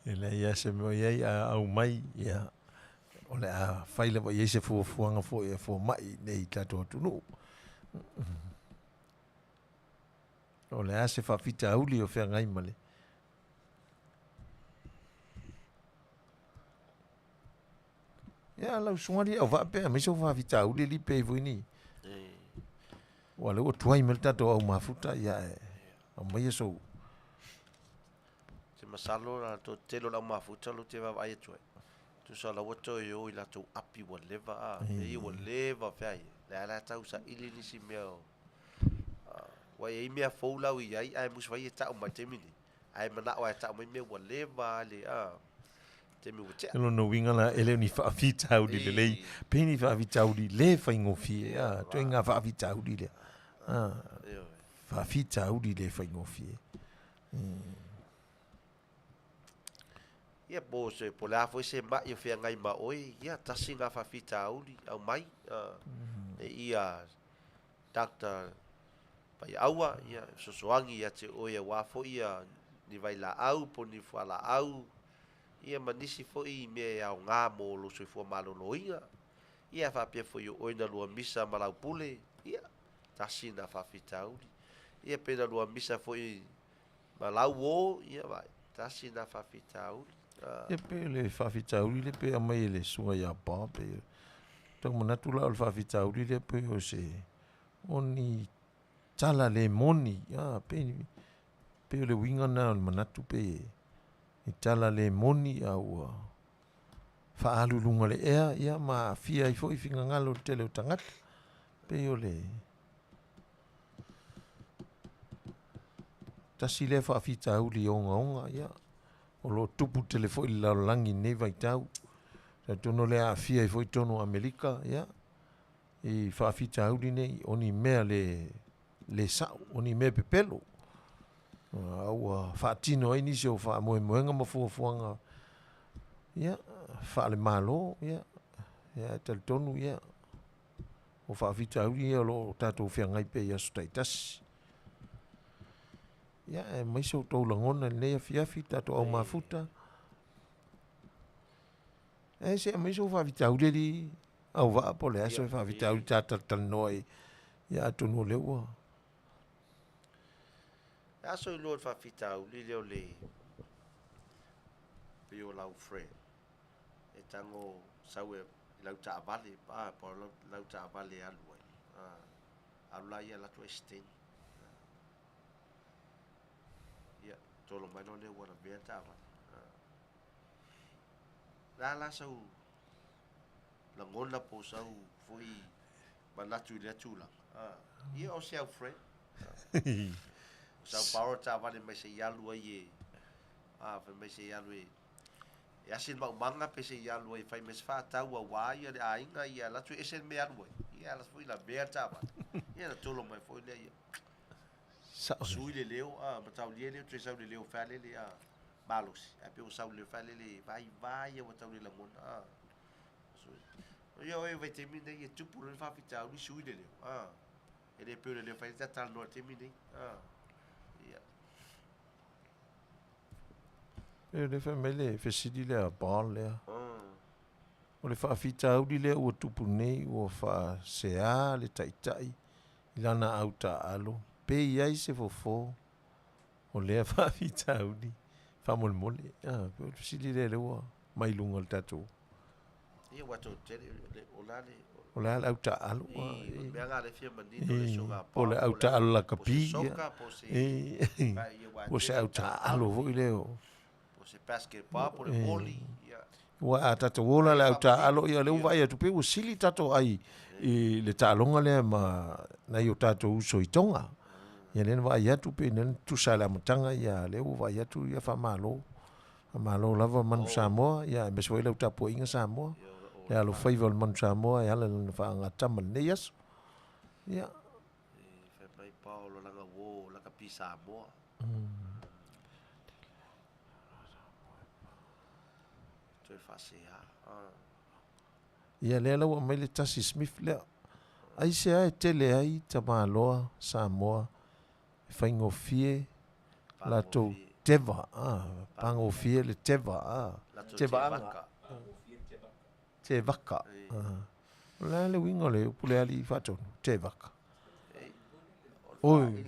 E leai lava se mea o i ai, a aumai, ia, o le a fai lava i ai se fuafuaga foi a fomai i inei i le tatou atunuu. O le a se faafitauli o feagai ma le Ia lau susuga alii auvaa pe aumai sou faafitauli alii pe i ai foi ni Ua lea ua tuai mai le tatou au mafuta ia ae aumaia sou Te masalo la to tele o le au mafuta lo te vaavaai atu ai. Tusa la ua toe o i latou api ua leva a, mea ia ua leva feai. Lea la tau saili nisi mea o ua i ai mea fou la ua i ai ae musu fai e tau mai taimi nei. Ae manao lava e tau mai mea ua leva lava le taimi ua tea. O lona uiga la, e le o ni faafitauli lelei, pe ni faafitauli le faigofie, a, ituaiga faafitauli lea, a, faafitauli le faigofie. Ia po se po le a foi se mai o feagai ma oe, ia tasi na faafitauli aumai e ia Doctor Paiaaua, ia fesoasoani ia te oe aua foi ia ni vailaau po o ni fualaau, ia ma nisi foi mea e aoga mo lou soifua maloloina. Ia faapea foi o oe na lua misa ma lau pule, ia tasi na faafitauli. Ia pe na lua misa foi ma lau uo, ia vaai, tasi na faafitauli. Ia pei o le faafitauli lea pei e aumai e le susuga ia Bob, e tau manatu la o le faafitauli lea pei o se o ni tala le moni, a pei pei o le uiga lena o le manatu pei e tala le moni a ua faaalu i luga o le ea, ia ma aafia ai foi finagalo o le tele o tagata. Pei o le tasi lea faafitauli ogaoga, ia, o lo o tupu tele foi i le lalolagi i lenei vaitau. Talitonu o lea e aafia ai foi totonu o Amerika, ia, i faafitauli nei, o ni mea le, le sao, o ni mea pepelo. A ua faatino ai nisi o faamoemoega ma fuafuaga, ia, faale-Malo, ia, ia e talitonu, ia, o faafitauli ia o lo o tatou feagai pea i aso taitasi. Ia, e aumai so outou lagona i lenei afiafi, tatou au mafuta. E se aumai sou faafitauli alii auvaa po o le a se faafitauli ta talatalanoa ai. Ia atonu o lea ua E aso i lua o le faafitauli lea o le pei o lau friend e tago sau e i lau taavale a po o lau taavale e alu ai, a alu la ia alu atu extend. Ia tolo mai loa lea ua lavea le taavale. Le a la sau lagona po o sau foi manatu i lea tulaga? Ia o se au friend. O sau borrow taavale mai se i alu ai e, fai mai se i alu e e asi le maumaga pe se i alu ai e fai mai se faatau aua ia le aiga ia alu atu e ese le mea e alu ai. Ia ala foi lavea le taavale. Ia na tolo mai foi lea ia. Sao lelei. Sui le leo, mataulia leo toe sau le leo faalele, malosi. Ae pei ua sau le leo faalele vaivai ua tau le lagona, Ia oe vaitaimi nei e tupu loa le faafitauli sui le leo, E le pei o le leo fai ta talanoa i le taimi nei, Ia. E o lea fai mai le fesili lea a Paul lea. O le faafitauli lea ua tupu nei ua faasea le taitai i lana au taaalo, pe i ai se fofo o lea faafitauli faamolemole. Ah, pei o le fesili lea lea ua mai luga o le tatou. Ia ua tou tele o la le O le a le au taaalo. O le mea la le fia manino le soga Po o le au taaalo lakapi. Po o se au taaalo foi lea o. Po se basketball po le volley. Ua a tatou ola le au taaalo, ia lea ua vaai atu pei ua sili tatou ai i le taaloga lea ma nai o tatou uso i Tonga. Ia lea na vaai atu pei na tusa i le amataga, ia lea ua vaai atu ia faamalo. Faamalo lava Manu Samoa, ia aemaise foi lau tapuaiga Samoa. Le alofaiva o le Manu Samoa e ala i lana faagatama i lenei aso. Ia. Fai mai Paolo langa uo lakapi Samoa. Toe faasea. Ia lea la ua aumai le tasi Smith lea. Aisea e tele ai tamaloa Samoa e faigofie latou teva, pagofie le teva, tevaaga, tevaka. O le a le uiga o le upu lea alii faatonu, tevaka? Oi.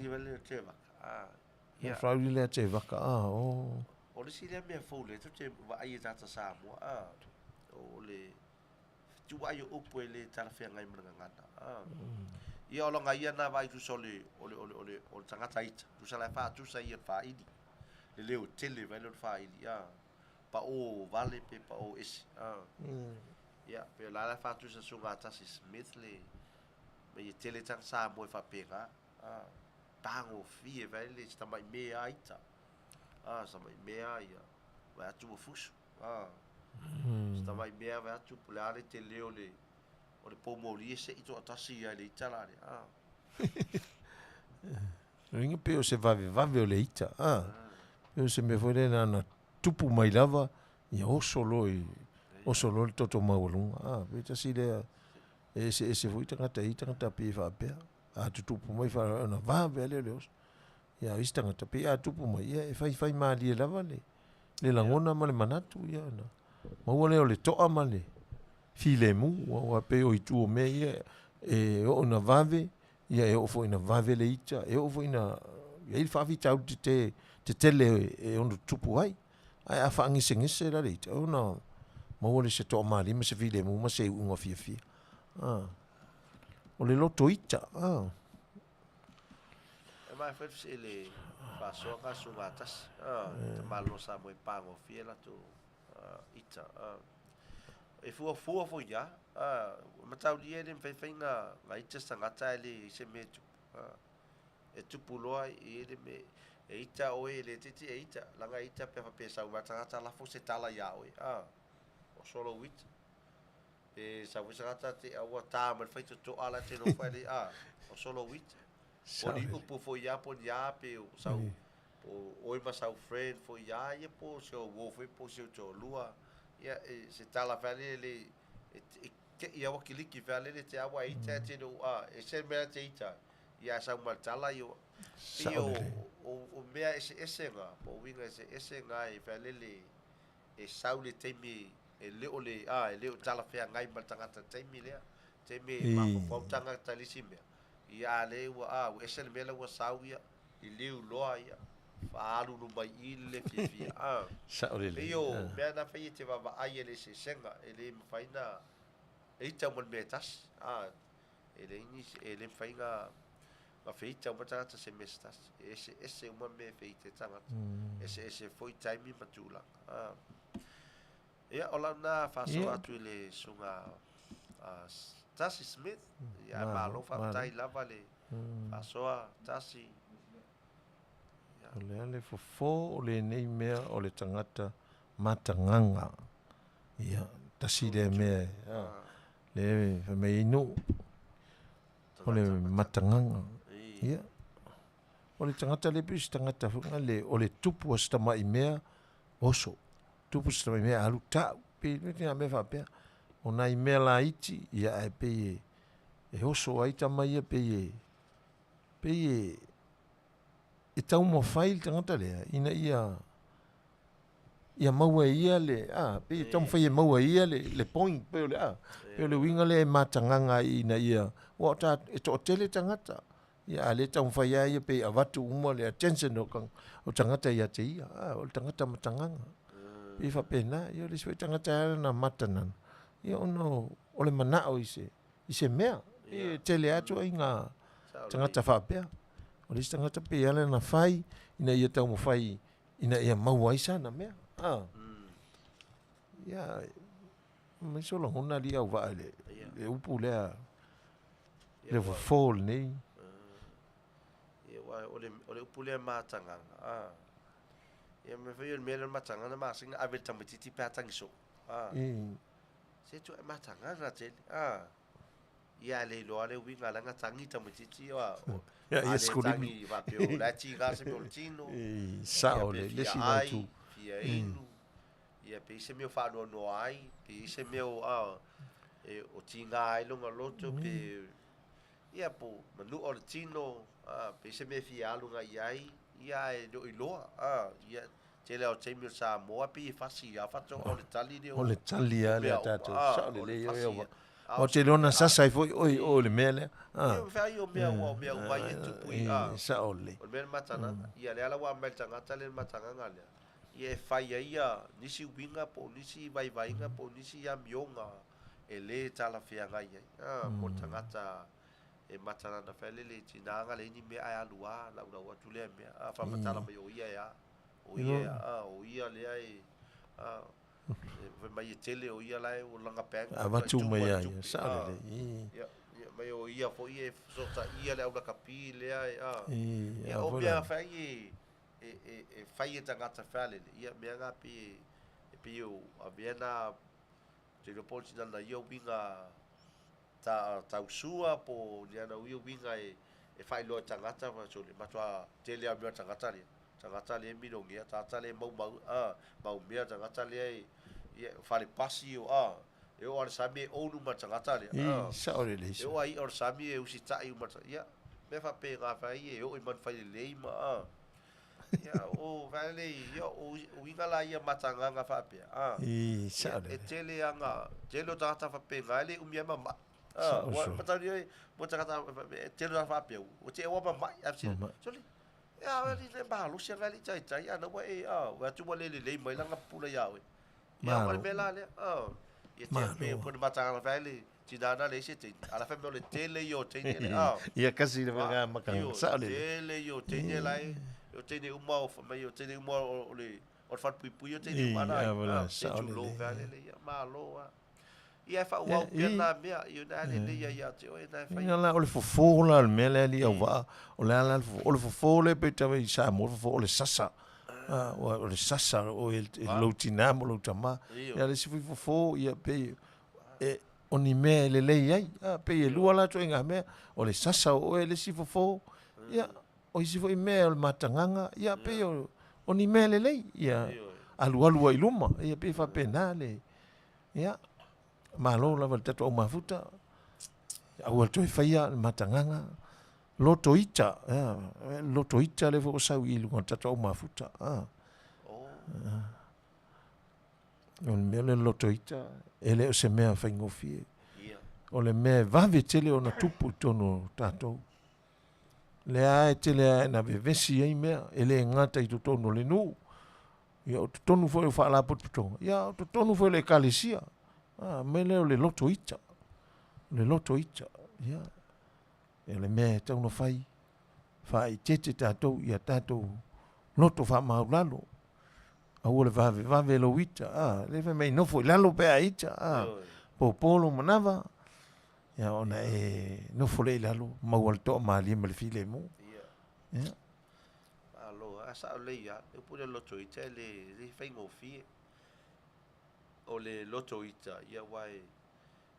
Ia whauri lea te waka, ah, oh. O le isi lea mea fou lea tou te vaai i tagata Samoa, ah, o le fetuuai o upu e le talafeagai ma le gagana, ah. Ia o laga ia na vaai tusa o le, o le, o le, o le, o le tagata ita, tusa la e faatusa ia i le faaili, le leo tele vai lea o le faaili, ah, pao vale pe pao ese, ah. Ia, pe o la la e faatusa sugatasi Smith le, ma ia tele tagata Samoa e faapena, ah. Pagofie vai le se tamai mea a ita. A, se tamai mea ia, vai atu ua fusu. A, se tamai mea vai atu, po o le a le tele o le, o le poumoli e se'i toatasi ia i le ita la lea. A. Uiga pei o se vavevave o le ita, a. Pei o se mea foi lea na ona tupu mai lava, ia oso loa i, oso loa le toto maualuga. A, pei tasi lea, e eseese foi tagata e i ai tagata pei e faapea. A tutupu mai faalavelave ona vave lava lea o le oso. Ia o isi tagata pei a tupu mai, ia e faifai malie lava le, le lagona ma le manatu, ia ona maua lea o le toa ma le filemu, aua pei o itu o mea ia e oo ina vave, ia e oo foi ina vave le ita, e oo foi ina i ai le faafitauli tete, tetele e ono tutupu ai. Ae a faagesegese la le ita, ona maua lea o se toamalie ma se filemu ma se iuga fiafia. Ah. O le loto ita. Ah. E mai foi se le faasoa ka suga tasi. Ah, te malo sa mo e pāgofie latou ita. Ah. E fuafua foi ia. Ah, mataulia e le mawhaiwhai ngā, ngā ita sa ngata e le i se mea tupu. Ah. E tupu loa i le me e ita oe e le titi e ita. Langa ita pe whapea sau mai tangata lafo se tala ia oe. Ah. O solo ita. Pe sa foi tagata te aua tā ma le fai totoa la te nofo ai le a o solo wit. Po ni upu foi ia po ni a pe o sau po oi ma sau friend foi ia ia po se o wo foi po se o toalua. Ia e se tala fai le le e e te ia wa kiliki fai le le te awa ita te no a e se mea te ita. Ia sau ma tala io o o mea ese ese nga po winga ese ese nga e fai le le e sau le taimi e le o le, a, e le o talafeagai ma le tagata i le taimi lea, taimi e mafaufau tagata i le isi mea, ia a lea ua, a, ua ese le mea la ua sau ia, liliu loa ia, faaalulu mai i i le le fiafia, a. Sao lelei. Pei o mea na fai e te vaavaai e le eseesega, e le mafai na, e ita uma i le mea e tasi, a, e leai nisi, e le mafai na, na feita uma tagata i se mea se tasi, e eseese uma mea e feita ai tagata, eseese foi taimi ma tulaga, a. Ia, o lau lena faasoa atu i le susuga a Tasi Smith. Ia, malo faafetai lava le faasoa Tasi. O le a le fofo o lenei mea o le tagata matagaga. Ia, tasi lea mea, lea e fai mai ai nuu, o le matagaga. Ia, o le tagata lea pei o se tagata foi lea, o le tupu o se tamai mea, oso. Tupu se tamai mea alu tau. Pei o nai mea faapea. O nai mea laiti, ia ae pei e oso ai tama ia, pei e, pei e, e taumafai le tagata lea ina ia ia maua e ia le a pei e taumafai e maua e ia le le point pei o le a pei o le uiga lea e matagaga ai ina ia ua o ta e toatele tagata ia a lea e taumafai lava ia pei e avatu uma le attention o o tagata ia te ia a o le tagata matagaga pei e faapena ia o le isi foi tagata e ala ona matanana ia ona o le manao i se i se mea e tele atu ai ngā tagata faapea. O le isi tagata pei e ala ona fai ina ia taumafai ina ia maua ai sana mea. Ah. Ia, mai so lagona li au vaa le, le upu lea, le fofo lenei. Ia, ua, o le, o le upu lea matagaga. Ah. Ia, me fai o le mea lea matagaga masina ave le tamaitiiti pe a tagi soo. Ah. Se tu e matagaga tele. Ah. Ia le iloa le uiga leaga tagi tamaitiiti a Ia, ia skulimi. Tagi faapea o la e tiga se mea o le tino. E, sao le, le isi na itu. Fia inu. Ia pe i se mea o faanoanoa ai, pe i se mea o, a, e, o tiga ai lona loto, pe, ia po manua o le tino, a, pe i se mea e fia alu agai i ai, ia ae le o iloa, a, ia, tele lava o taimi o Samoa pei e fasi lava faatoa o le tali lea o le tali lava lea tatou sao lelei oe ua o te iloa na sasa ai foi oe i o i le mea lea a Ia fai o mea ua o mea uma ia e tupu i a sao lelei o le mea le matagaga ia lea la ua aumai le tagata lea le matagaga lea ia e fai ai ia nisi uiga po o nisi vaivaiga po o nisi amioga e le talafeagai ai a mo le tagata e matalana fai le le tina ga le ni mea ae alu a laulau atu lea mea a faamatala mai o ia e a o ia e a o ia lea e a fai mai e tele o ia la e o langa bank avatu mai ia ia sao lelei ia ia mai o ia foi e fesotaia le aulakapi lea e a ia o mea fai e e e e fai e tagata faalele ia mea na pe e pei o avea na te iloa po o le tinana ia uiga ta tausua po o ni ana ia uiga e e faailoa i tagata ma sole matua tele lava o mea o le tagata lea tagata lea e milionea tagata lea e maumau a mau mea tagata lea e ia fale pasi o a e oo lava i le sami e own uma e le tagata lea a sao lelei e oo lava i i'a o le sami e usitai uma ia mea faapena fai e oo i manu fai lelei ma a Ia, o vae ia, o uiga la ia matagaga faapea. Ah, I, sao e tele anga, tele o tagata faapena, e le umi ai mamai. Ah, ua mataulia e, mo tagata, e tele o tagata faapea, ua te ua mamai, a sile, sole, ia, a le malosi anga le taitai, a na ua e, a, ua atu ua le lelei mai langa pula ia oe. Ia, o le mea la lea, ah, ia te pe, po le matagaga fae le, tina na leai se teine, a la fai mai o le tele ia o teine le, ah. Ia kasi le vaega maka, sao lelei. Tele ia o teine la e, o teine uma o, fai mai o teine uma o le, o le falepuipui o teine uma na, ah, sao lelei. Tulou lele, ia, malo lava. Ia e faaauau pea na mea, ia na lelei ia ia te oe na e fai. Ia la, o le fofo la o le mea lea alii auvaa, o le a la le fofo, o le fofo lea pei tau i Samoa, o le fofo o le sasa. Ah, o le sasa o e lou tinā ma lou tamā. Ia le isi foi fofo, ia pei, e, o ni mea e lelei ai. A, pei e lua la ituaiga mea, o le sasa o oe le isi fofo, ia, o isi foi mea o le matagaga, ia, pei o, o ni mea lelei, ia, alualu ai i luma, ia, pei e faapena le, ia, malo lava i le tatou au mafuta, aua le toe faia le matagaga, loto ita, ia, loto ita lea foi ua sau i luga o le tatou au mafuta, a. O le mea lea o le loto ita, e le o se mea faigofie. O le mea e vave tele ona tupu i totonu o tatou. Lea e tele lava ina vevesi ai mea, e le gata i totonu o le nuu, ia o totonu foi o faalapotopotoga, ia o totonu foi o le ekalesia. A, mea lea o le loto ita. O le loto ita, ia. O le mea e tatau ona fai, faaeteete tatou ia tatou loto faamaualalo. Aua le vave vave lou ita, a, le fai mai nofo i lalo pe a ita, a, pōpō lou manava, ia ona e nofo lea i lalo, maua le toamalie ma le filemu. Ia. Malo, a sao lelei lava, le upu lea o le loto ita e le, le faigofie. O le loto ita, ia aua e,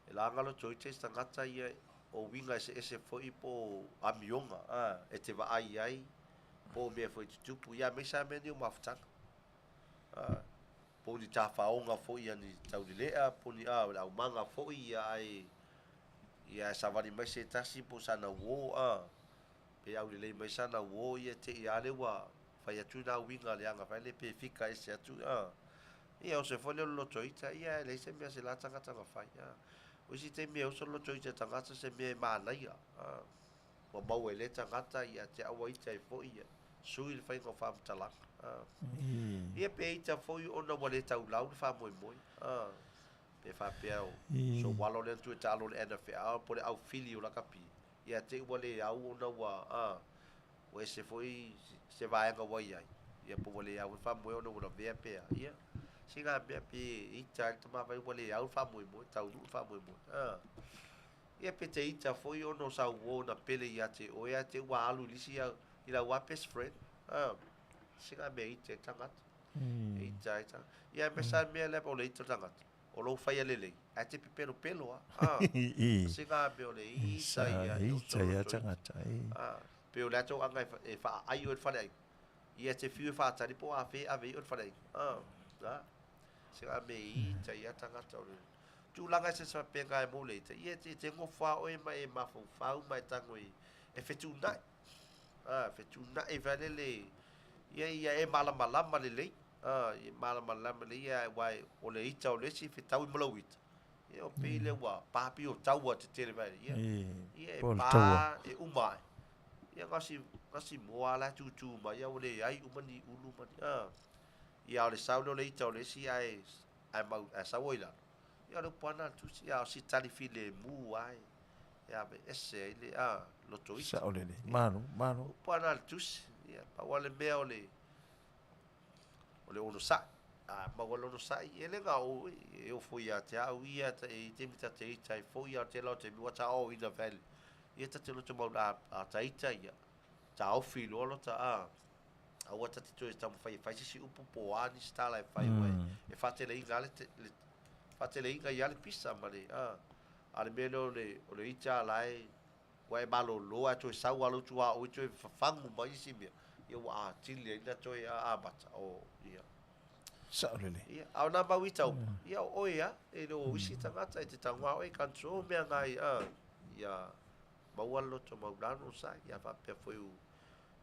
e laga loto ita isi tagata ia o uiga eseese foi po o amioga, a, e te vaai ai, po o mea foi e tutupu, ia aemaise lava mea nei o mafutaga. A, po o ni tafaoga foi a ni taulelea, po o ni, a, o le aumaga foi, ia ae, ia ae savali mai se tasi po o sana uō, a, pe aulelei mai sana uō, ia te i lava lea ua fai atu na uiga leaga foi lea pe fika ese atu, a. Ia o se foi lea o le loto ita, ia e leai se mea se la tagata na fai, a. O isi taimi e oso le loto ita o le tagata se mea e manaia, a. Ua maua e lea tagata ia te aua ita ai foi ia sui le faiga o faamatalaga. Ia pe ita foi ona ua le taulau le faamoemoe. Pe faapea o so alo lea na tuu e taalo i le NFL po o le aufili o lakapi, ia te i ua le au ona ua ua ese foi se vaega ua i ai, ia po ua le au le faamoemoe ona ua lavea pe a. Ia, sina mea pe ita ai le tamāvai ua le au le faamoemoe, taunuu le faamoemoe. Ia pe te ita foi ona o sau uo na pele ia te oe ae te ua alu i le isi au, i lau lava best friend. Ah, sina mea ita i tagata. E ita ai tagata. Ia aemaise lava le mea lea o le ita o le tagata, o lou faia lelei, ae te pepelopelo lava. Ah, sina mea o le ita ia e oso loto ia ita. Tagata. Ah, pe o le atu aga e faaai oe i le faleaiga. Ia te fiu e faatali po o afea e ave ai oe i le faleaiga. Ah, ah, sina mea e ita ia tagata o le tulaga eseese faapena e mo le ita, ia e te nofo lava oe ma e mafaufau ma e tago i, e fetuunai. A, fetuunai foi lele, ia ia e malamalama lelei. A, ia malamalama lelei, ia aua o le ita o le isi e fetaui ma lou ita. Ia o pei lea ua pa pei o taua tetele mai. Ia, ia e pa e uma ai. Ia gasi moa la e tutu mai, ia ua leai uma ni ulu ma ni, a. Ia a o le sau lea o le ita o le isi ae ae mau ae sau ai i lalo. Ia o le upu lava lena a le Tusi, a o si tali filemu lava e aveese ai le a loto ita. Sao lelei. Malo, malo. Upu lava lena a le Tusi. Ia, pau lava le mea o le o le onosai. A maua le onosai, e le gao e ofo ia te au ia, e i taimi ta te ita ai foi, a o tela o taimi ua ta oina vale. Ia ta te loto mau a, a ta ita ia, taofi loa lota a. Aua ta te toe taumafai e fai se isi upu po o a nisi tala e fai aua e faateleina lava le, faateleina ai lava le pisa ma le, a. A o le mea lea o le, o le ita la e, ua e malolo ae toe sau lava lou tuaoi toe fafagu mai isi mea, ia ua atili ai ona toe amata, o, ia. Sao lelei. Ia, a o nā mau ita uma, ia o oe lava, e le o isi tagata e te tago lava oe e control mea na ia, a, ia maua le loto maulalo sa, ia faapea foi u,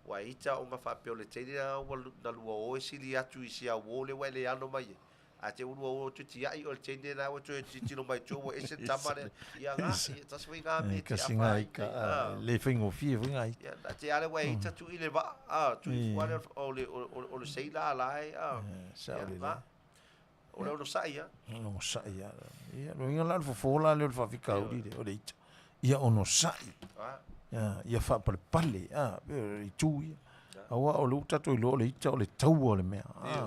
Ua ita ona faapea o le teine lena ua na lua o e sili atu i si au o lea ua e le ano mai ai. Ae te ua lua o toe tiai oe i le teine lena ua toe tilotilo mai tua ua ese le tama lea. Ia nga, ia tasi foi nga mea e te Kasi afa ngā ai ika, nei. a, le faigofie foi ngā ika. Ia, na te ale ua e ita tui le vaa, a, tui fua lea o le, o le seila a la e, a. Sao Ia, lelei. nga. O le onosai lava. Onosai lava. Ia, lona uiga la o le fofo la lea o le faafitauli lea, o le ita. Ia onosai. Ia, ia faapalepale, a, pei o le itu ia. Aua o lea ua tatou iloa o le ita o le taua o le mea, a,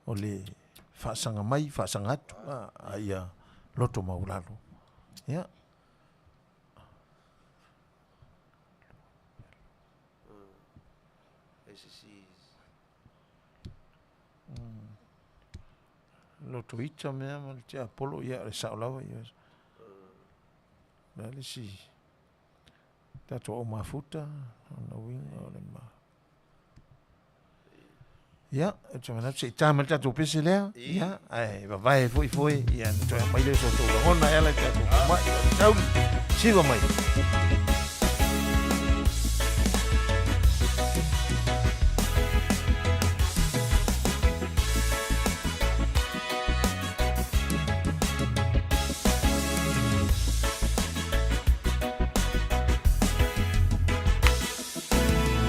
o le faasaga mai, faasaga atu, a, a ia loto maualalo. Ia. Loto ita mea ma le tiapolo, ia o le sao lava ia. O le a le isi tatou au mafuta, lona uiga o le ma... Ia, ou te manatu se i ta mai le tatou pese lea, ia, ae vavae foi foe, ia, na toe aumai lea o so outou lagona e ala i le tatou fomai, o le tauli, siva mai.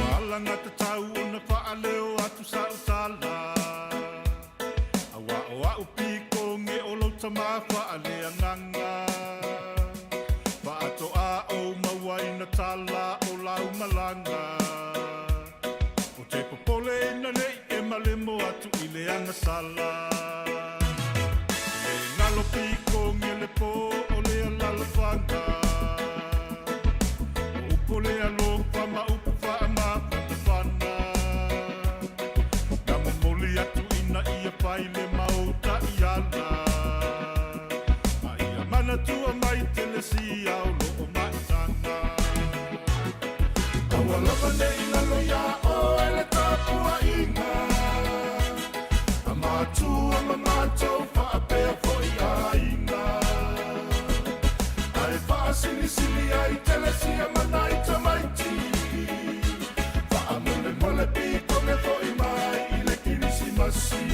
Ua alagatatau ona faaleo atu sa'u tala, Auā o a'u piko ge o lou tama faaleagaga. Faatoa ou maua ina tala o lau malaga. O te popole ina nei e malemo atu i le agasala. E le galo pikogi le po o le alalafaga. O upu le alofa ma upu faamafanafana. Na momoli atu ina ia fai le mau taiala. Ma ia manatua mai telesia o loo maitaga. Aua lava nei lalo iā oe le tapuaiga a matua ma matou faapea foi aiga. Ae faasilisili ai telesia ma nai tamaiti. Faamolemole pikoge foi mai i le Kirisimasi.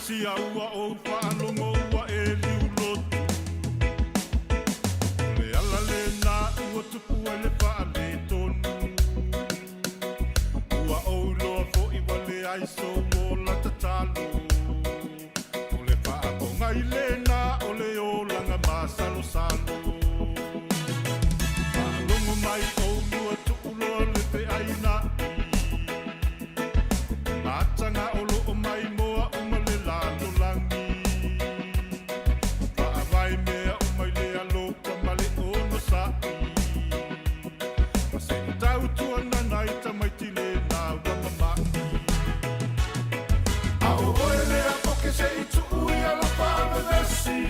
Sia ua ou faalogo ua e liulotu. O le ala lena ua tupu ai le faaletonu. Ua ou iloa foi ua leai sou ola tatalo. O le faapogai lena o le olaga masalosalo. Faalogo mai oulua tuuloa le feaina'i. Mataga o loo maimoa uma le lalolagi. Faavae mea uma i le alofa ma le onosa'i. Ma se'i tautuanana i tamaiti lena ua mama'i. A o oe lea poke se'i tuu ia lau faavevesi.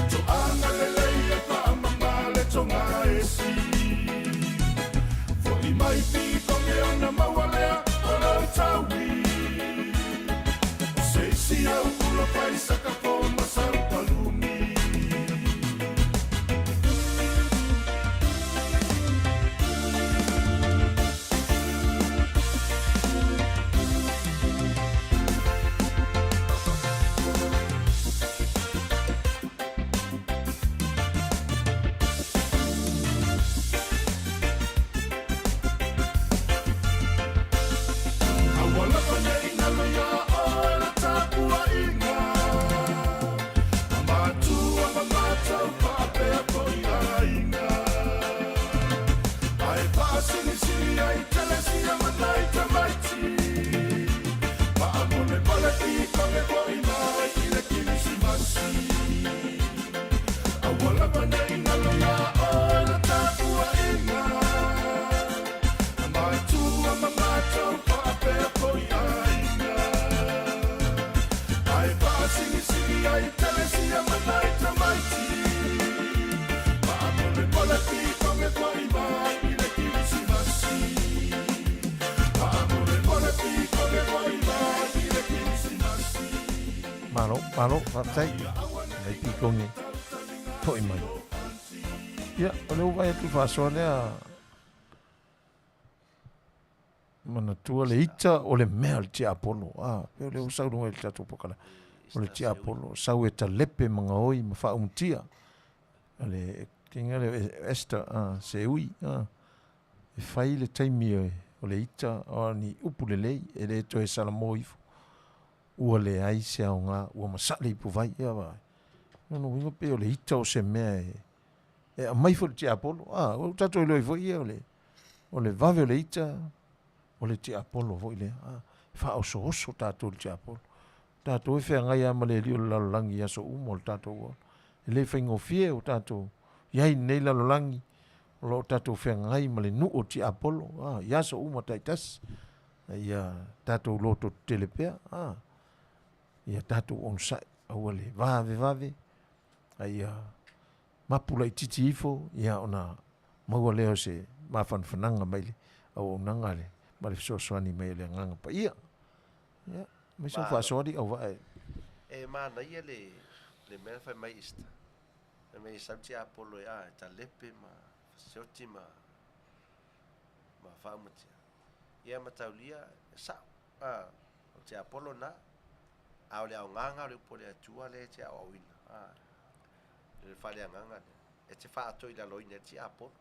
Toaga lelei e faamama le togaesi. Fo'i mai pikoge ona maua lea o lau taui. O se isi au ula paisakafo ma sau paluni. Aua lava nei galo iā oe le tapuaiga. A matua ma matou faapea foi aiga. Ae faasilisili ai telesia ma nai tamaiti. Faamolemole pikoge foi mai i le Kirisimasi. Aua lava nei galo iā oe le tapuaiga. A matua ma matou faapea foi aiga. Ae faasilisili ai telesia ma nai tamaiti. Faamolemole pikoge foi mai i le Kirisimasi. Faamolemole pikoge foi mai i le Kirisimasi. Malo, malo, faafetai. Mai pikoge foi mai. Ia, o le ua vaai atu i le faasoa lea, manatua le ita o le mea o le tiapolo. Ah, pei o lea ua saunoa i le tatou polokalame. O le tiapolo, sau e talepe ma gaoi ma faaumatia. O le tinga lea o Esther, ah, Seui, ah, e fai le taimi o le ita o ni upu lelei e le toe salamo ifo. Ua leai se aoga, ua masaʻe le ipuvai, ia vaai. Lona uiga pei o le ita o se mea e aumai foi le tiapolo. Ah, ua tatou iloa ai foi ia o le vave o le ita, o le tiapolo foi lea. Ah, e faaosooso tatou i le tiapolo. Tatou e feagai lava ma le alii o le lalolagi i aso uma o le tatou ola. E le faigofie o tatou i ai i lenei lalolagi, o lo o tatou feagai ma le nuu o tiapolo, ah, i aso uma taitasi. Ia tatou loto tetele pea, ah, ia tatou onosai, aua le vavevave, a ia mapu laitiiti ifo, ia ona maua lea o se mafanafanaga mai le auaunaga le ma le fesoasoani mai o le Agaga Paia. Ia, mai sau faasoa alii auvaa e. E manaia le mea na fai mai Easter. Fai mai e sau tiapolo e a e talepe ma fasioti ma faaumatia. Ia mataulia e sao. A o tiapolo na. A o le aogaga o le upu a le Atua lea e te aoaoina. A le faaleagaga lea. E te faatoilaloina e le tiapolo.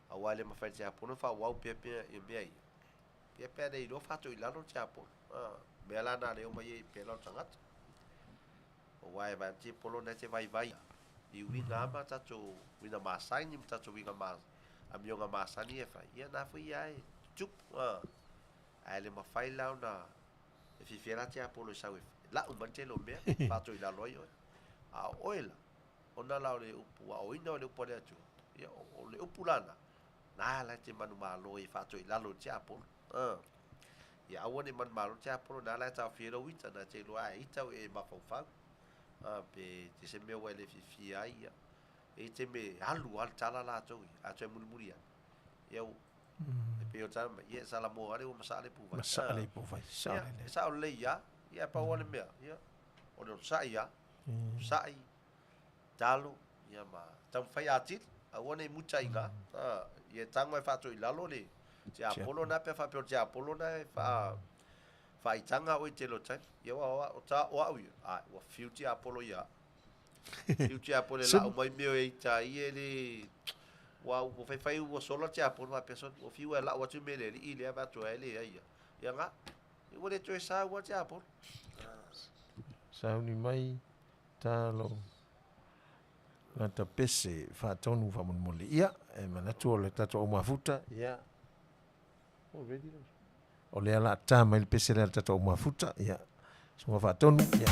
Aua e le mafai e le tiapolo ona faaauau pea pea ia mea ia. Ia pe a le iloa faatoilalo le tiapolo. A mea la na le o mai ai pea la o le tagata. Aua e vaai atu tiapolo na e te vaivai i uiga lava ma tatou uiga masani ma tatou uiga ma amioga masani e fai, ia na foi ia e tutupu. A. Ae le mafai la ona e fiafia la tiapolo e sau e lau mai le tele o mea faatoilalo ai oe. A o oe la, ona la o le upu aoina o le upu a le Atua, ia o le upu la na, na la e te manumalo ai e faatoilalo i le tiapolo. A. Ia aua ne i manumalo le tiapolo, na la e taofia ai lou ita, na te iloa a e ita ua e mafaufau. A, pe se mea ua e le fiafia ai, ia. E i ai taimi e alu lava le tala latou ia, a toe mulimuli ane, ia e pei o le tala mai, ia salamo lava le ua masaa le ipuvai. Masaa le ipuvai, sao Ia, lelei. e sao lelei lava, ia e pau lava le mea, ia, o le onosai lava, onosai, talo, ia ma taumafai atili, aua ne i muta i ina, a, ia tago e faatoilalo le tiapolo lena pe a faapea o le tiapolo lena e faa faaitaga oe i le tele o taimi. Ia aua o ta o au ia, a ua fiu tiapolo ia au. Fiu tiapolo e lau mai mea e ita ai e le ua ua faifai ua sola tiapolo faapea sole ua fiu e lau atu mea i le alii lea vaai atu ai e leai ia. Ia na, ua le toe sau lava tiapolo. Sauni mai talo lata pese faatonu faamolemole. Ia, e manatu o le tatou au mafuta, ia, already o lea la ta mai le pese lea le tatou au mafuta, ia, susuga faatonu, ia.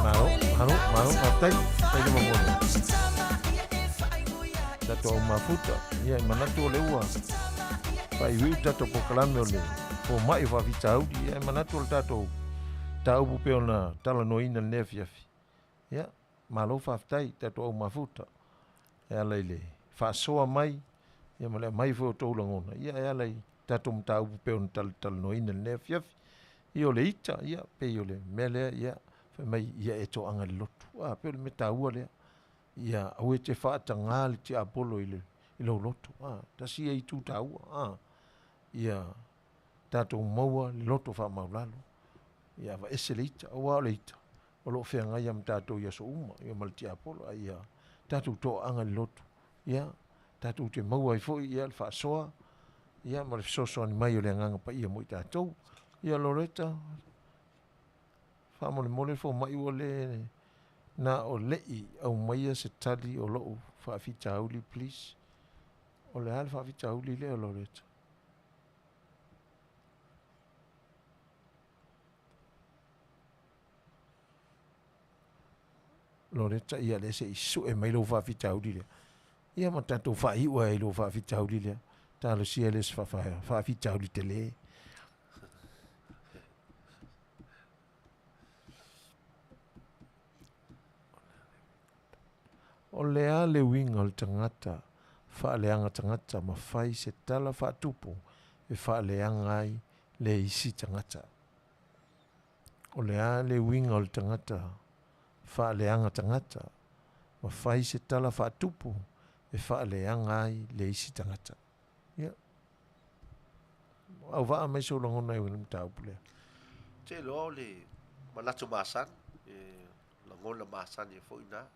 Malo, malo, malo, faafetai, faafetai le momoli. Tatou au mafuta, ia e manatu o le ua faaiuiu le tatou polokalame o le fomai o faafitauli, ia e manatu o le tatou mataupu pei ona talanoaina i lenei afiafi. Ia, malo faafetai tatou au mafuta e ala i le faasoa mai Ia ma le aumai foi o outou lagona, ia e ala i tatou mataupu pei ona talatalanoaina i lenei afiafi. Ia o le ita, ia pei o le mea lea, ia fai mai ia e toaga i le lotu. A, pei o le mea taua lea. Ia aua e te faatagā le tiapolo i le i lou loto. A, tasi ia itu taua. A, ia tatou maua le loto faamaulalo. Ia aveese le ita, aua o le ita o lo o feagai lava ma tatou i aso uma, ia ma le tiapolo, a ia tatou toaaga i le lotu, ia tatou te maua ai foi ia le faasoa ia ma le fesoasoani mai o le Agaga Paia mo i tatou. Ia Loretta, faamolemole le fomai ua le na o le'i aumaia se tali o lo'u faafitauli please. O le a le faafitauli lea Loretta? Loretta, ia lea se i sue mai lou faafitauli lea. Ia ma tatou faaiu ai i lou faafitauli lea. Talosia lea se faafitauli tele. O le a le uiga o le tagata faaleaga tagata ma fai se tala faatupu e faaleaga ai le isi tagata? O le a le uiga o le tagata faaleaga tagata ma fai se tala faatupu e faaleaga ai le isi tagata? Ia, auvaa mai sou lagona e uiga i le mataupu lea. Ou te iloa o le manatu masani, e lagona masani foi na.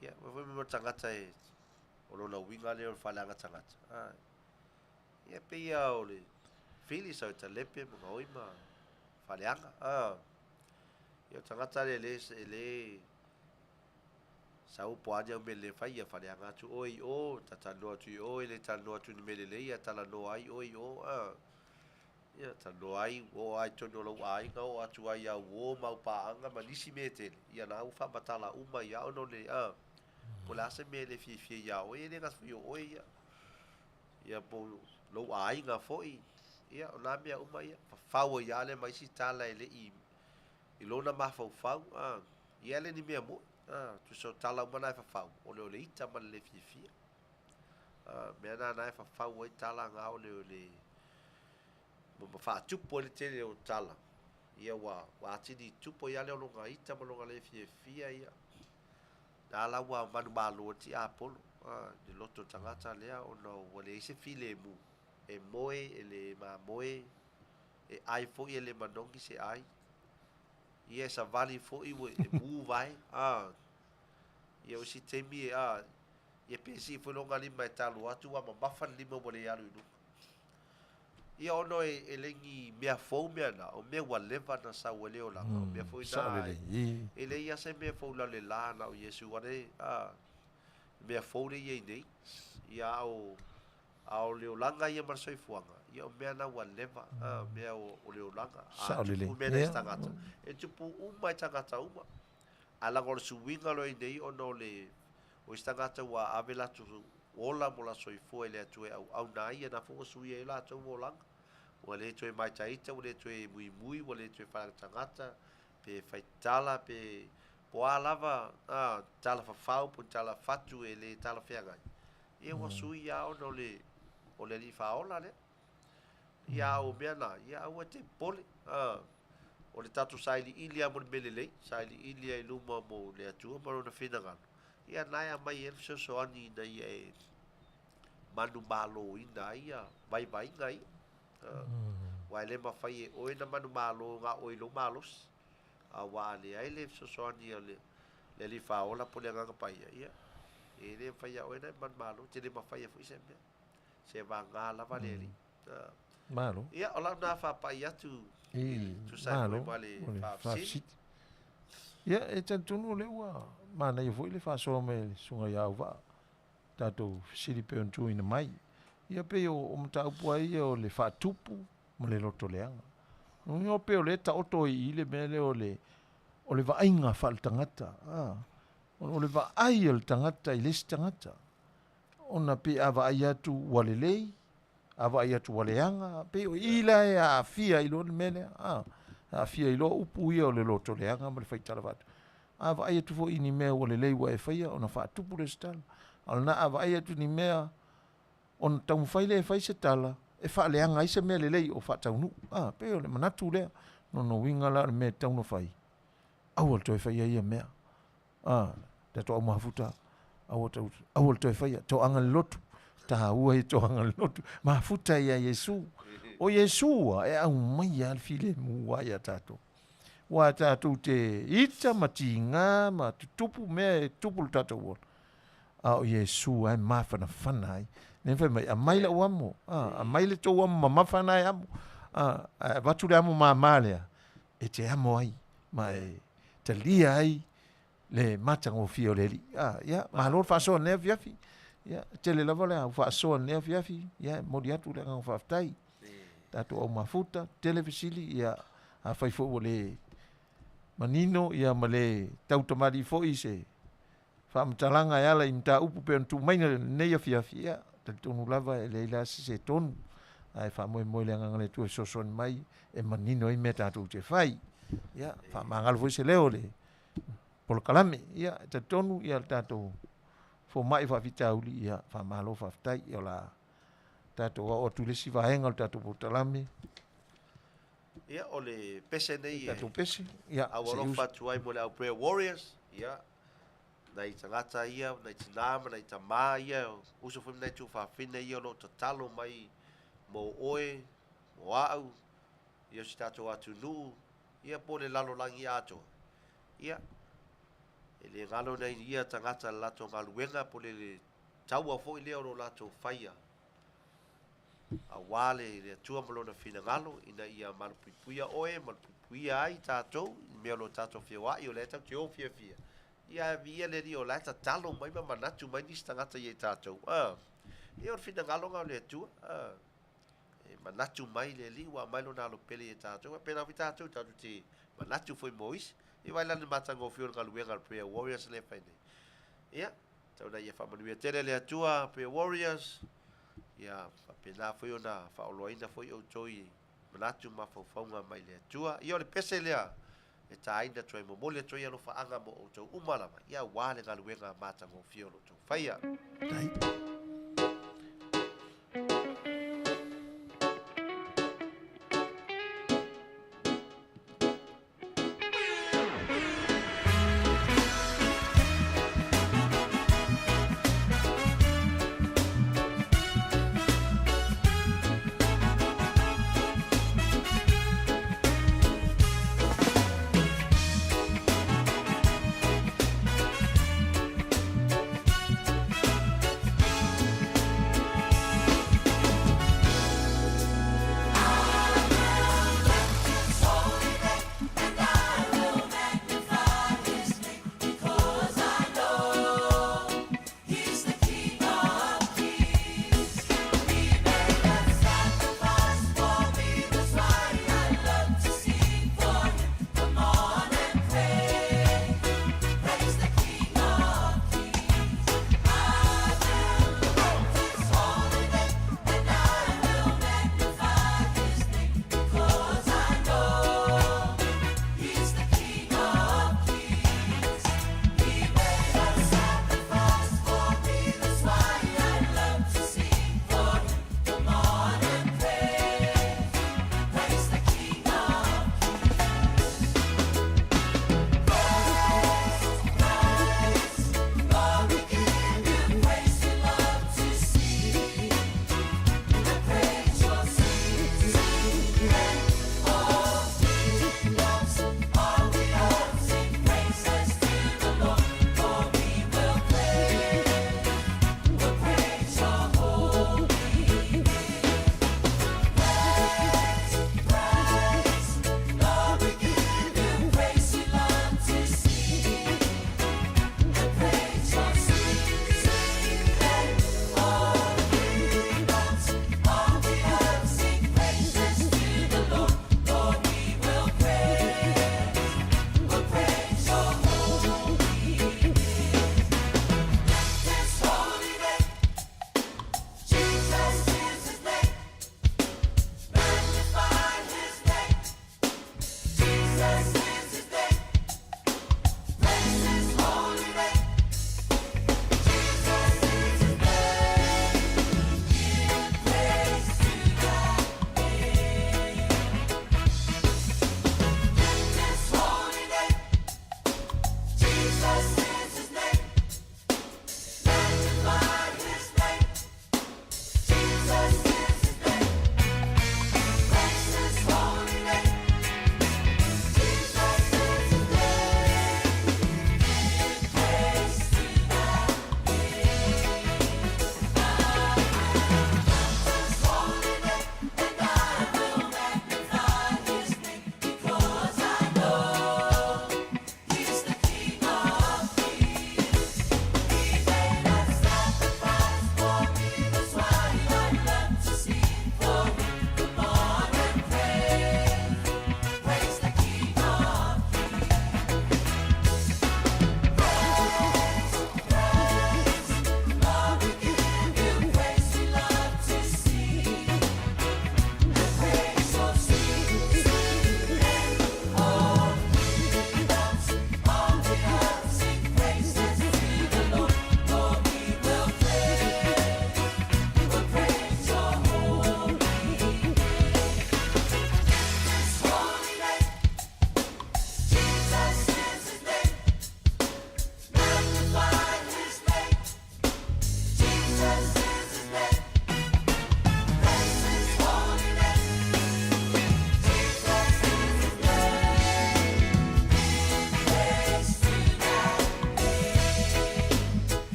Ia, foi mo tagata e o lona uiga lea o le faaleaga tagata. Ah, ia pei lava o le fili sau e talepe ma gaoi ma faaleaga. Ah, ia o tagata lea e le, e le sau po o a ni au mea lelei e fai, ia faaleaga atu oe i o, ta talanoa atu i o, e le talanoa atu i ni mea lelei, ae talanoa ai oe i o. Ah, ia talanoa ai, oo lava i totonu o lou aiga, oo atu ai i au uo ma au paaga ma nisi mea e tele, ia la ua faamatala uma ai lava ona o le, ah, po o le a se mea e le fiafia ia oe, e le gata foi o oe ia. Ia po o lou aiga foi, ia o na mea uma ia, fafau ai lava lea ma isi tala e le i i lona mafaufau, a, ia le ni mea moni, a, tusa o tala uma na e fafau, ona o le ita ma le le fiafia. A, mea na na e fafau ai tala na ona o le ma faatupu ai le tele o tala, ia ua, ua atili tupu ai lava lea o lona ita ma lona le fiafia, ia. Na la ua manumalo ai le tiapolo i le loto o le tagata lea ona ua leai se filemu, e moe, e le mamoe, e ai foi e le manogi se ai. Ia e savali foi ua e mu vae, a. Ia o isi taimi a, ia pe sii foi lona lima e talo atu ua mamafa le lima ua le alu i luga. Ia ona e le ni mea fou mea na, o mea ua leva na sau ai le olaga, o mea foi na e leai lava se mea fou i lalo i le la na o Iesu wale, a, mea fou lea e i ai nei. Ia a o, a o le olaga ia ma le soifuaga, ia o mea na ua leva, a, mea o le olaga. A tupu mea na i se tagata, e tupu uma i tagata uma. Ae leaga o le suiga loa i nei ona o le, o isi tagata ua ave latou ola mo latou soifua i le Atua e auauna ai, ia na foi ua suia ai latou olaga. Ua le toe maitaita, ua le toe muimui, ua le toe faatagata, pe faitala, pe po o a lava a, tala fafau po o ni tala fatu e le talafeagai. Ia ua suia lava ona o le, o le Alii Faaola lea. Ia a o mea na, ia aua e te popole. A, o le tatou sailiili lava mo le mea lelei, sailiili lava i luma mo le Atua ma Lona finagalo, ia na e aumai ai le fesoasoani ina ia e manumaloina ai ia vaivaiga ia. Aua e le mafai e oe ona manumalo na o oe i lou malosi, aua a leai le fesoasoani a le Alii Faaola po o le Agaga Paia, ia e le mafai ia oe ona e manumalo, e te le mafaia foi se mea. Se vagā lava le Alii. Malo. Ia, o lau na faapai atu i tusa ai foi ma le faafesili. Ia, e talitonu o lea ua manaia foi le faasoa mai a le Susuga ia Auvaa, tatou fesili pei ona tuuina mai. Ia pei o mataupu lava ia o le faatupu ma le loto leaga. Lona uiga pei o lea e taoto ai i i le mea lea o le o le vaaiga faaletagata, a, o le vaai a le tagata i le isi tagata. Ona pei a vaai atu ua lelei, a vaai atu ua leaga, pei o i la e aafia ai loa le mea lea, a, aafia ai loa upu ia o le loto leaga ma le faitala faatupu. A vaai atu foi i ni mea ua lelei ua e faia, ona faatupu lea o se tala. A o lena a vaai atu i ni mea Ona taumafai lea e fai se tala e faaleaga ai se mea lelei o faataunuu. A, pei o le manatu lea. Lona uiga la o le mea e tatau ona fai, aua le toe faia ia mea. A, tatou au mafuta, aua, tau, aua le toe faia. Toaga le lotu, taua ia toaga le lotu. Mafuta ia Iesu. O Iesu a, e aumaia le filemu a ia tatou. Ua tatou te ita ma tiga ma tutupu mea e tupu le tatou ola. A o Iesu lava e mafanafana ai. Lea fai mai, aumai lau amo, a, aumai le tou amo mamafa na e amo. A, ae avatu le amo mama lea, e te amo ai, ma e talia ai le matagofie o le Alii. A, ia, malo le faasoa i lenei afiafi. Ia, e tele lava le au faasoa i lenei afiafi. Ia, e momoli atu le agaga faafetai. Tatou au mafuta, tele fesili, ia, afai foi ua le manino, ia ma le tautamalii foi se faamatalaga e ala i mataupu pei ona tuu maina i lenei afiafi, ia, talitonu lava e leai la se se tonu, ae faamoemoe i le Agaga o le Atua e fesoasoani mai e manino ai mea tatou te fai. Ia, faamagalo foi se leo o le polokalame. Ia, e talitonu ia le tatou fomai faafitauli, ia, faamalo faafetai. Ia, o le a tatou ao atu i le isi vaega o le tatou polokalame. Ia, o le pese nei e tatou pese, ia, aualofa atu ai mo le au Prayer Warriors, ia, nai tagata ia, nai tinā ma nai tamā ia, uso foi ma nai tuafafine ia o lo o tatalo mai mo oe, mo au, ia o si tatou atunuu, ia po o le lalolagi atoa. Ia, e le galo nai ia tagata le latou galuega po o le taua foi lea o lo o latou faia aua le le Atua ma Lona finagalo ina ia malupuipuia oe, malupuipuia ai tatou i mea o lo o tatou feoai, o lea tatou te o fiafia. Ia ae viia le Alii o la e tatalo mai ma manatu mai nisi tagata ia i tatou. A, ia o le finagalo lena o le Atua. A, e manatu mai le Alii ua aumai Lona alo pele ia tatou. E faapena foi tatou, tatou te manatu foi mo isi. Ia vaai la i le matagofie o le galuega a le Prayer Warriors lea e fai nei. Ia, tau ina ia faamanuia tele le Atua, Prayer Warriors. Ia faapena foi ona faaoloaina foi outou i manatu ma mafaufauga mai le Atua. Ia o le pese lea e tāina atu ai, momoli atu ai alofaaga mo outou uma lava, ia aua le galuega matagofie o lo outou faia. Tai.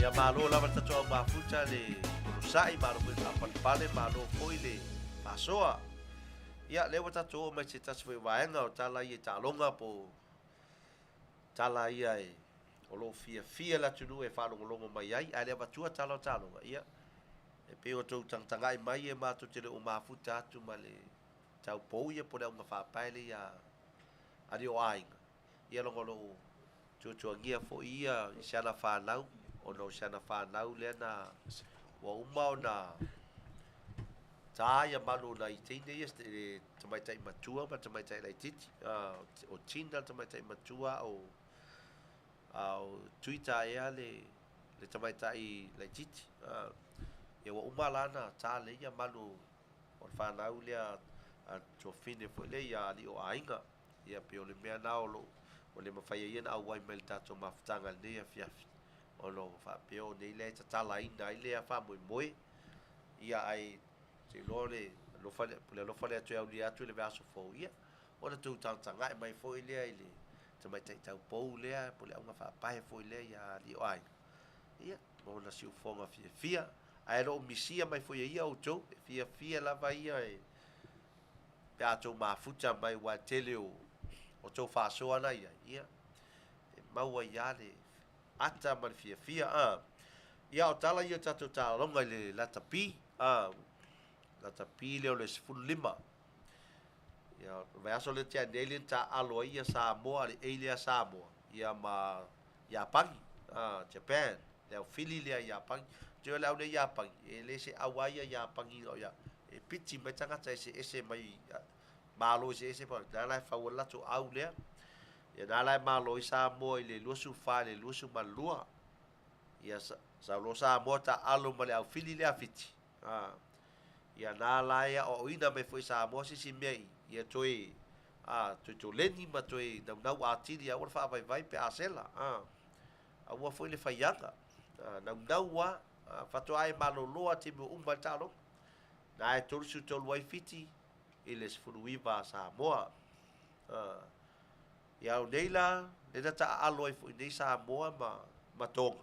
Ia malo lava le tatou au mafuta le onosai, malo foi le faapalepale, malo foi le faasoa. Ia, lea ua tatou oo mai se tasi foi o vaega o tala ia i taaloga po o tala ia e o lo o fiafia le atunuu e faalogologo mai ai, ae le avatua tala o taaloga, ia, e pei ona outou tagatagai mai e matou te le o mafuta atu ma le taupou ia po o le auga faapae lea ia alii o aiga, ia logo o lo o tuatuagia foi ia i si ana fanau, ona o si ana fanau lea na ua uma ona tā ia malu o nai teine ia, le tamaitai matua ma le tamaitai laitiiti, o Tina le tamaitai matua, o a o Tuita ea le le tamaitai laitiiti. Ia ua uma la ona ta lelei ia malu o le fanau lea a tuafafine foi lea ia alii o aiga. Ia pei o le mea lena o lo o le mafai ai ona auai mai i le tatou mafutaga i lenei afiafi, ona ua faapea o nei lea e tatalaina ai lea faamoemoe. Ia ae ou te iloa o le alofa lea, le alofa lea toe aulia atu i le vaiaso fou, ia ona tou tagatagai mai foi lea i le tamaitai taupou lea po o le auga faapae foi lea ia alii o aiga, ia, ma ona siufofoga fiafia. Ae o lo o misia mai foi e ia outou, e fiafia lava ia e, pe a outou mafuta mai aua e tele o outou faasoa na i ai, ia, e maua ai lava le ata ma le fiafia. A. Ia, o tala ia o tatou taaloga i le latapi, a, latapi lea o le 15. Ia, o le vaiaso lea na tea nei lea na taaalo ai ia Samoa, le A lea a Samoa, ia ma Iapani, a, Japan, le aufili lea a Iapani. Ou te iloa o le au lea Iapani, e le se au lava ia Iapani na o ia, e piti mai tagata eseese mai Malo eseese, lena la e fau ai le latou au lea. Ia na la e malo ai Samoa i le 24 i le 22. Ia sau loa Samoa taaalo ma le aufili lea a Fiti. A, ia na la e aoaoina mai foi e Samoa se isi mea i, ia toe, a, toe toleni ma toe naunau atili aua le faavaivai pe a sela. A, aua foi le faiaga. A, naunau lava, a, faatoa e malolo lava taimi ua uma ai le taaloga. Na e 33 ai Fiti i le 19 a Samoa. A, ia o nei la, lea na taaalo ai foi nei Samoa ma, ma Toga.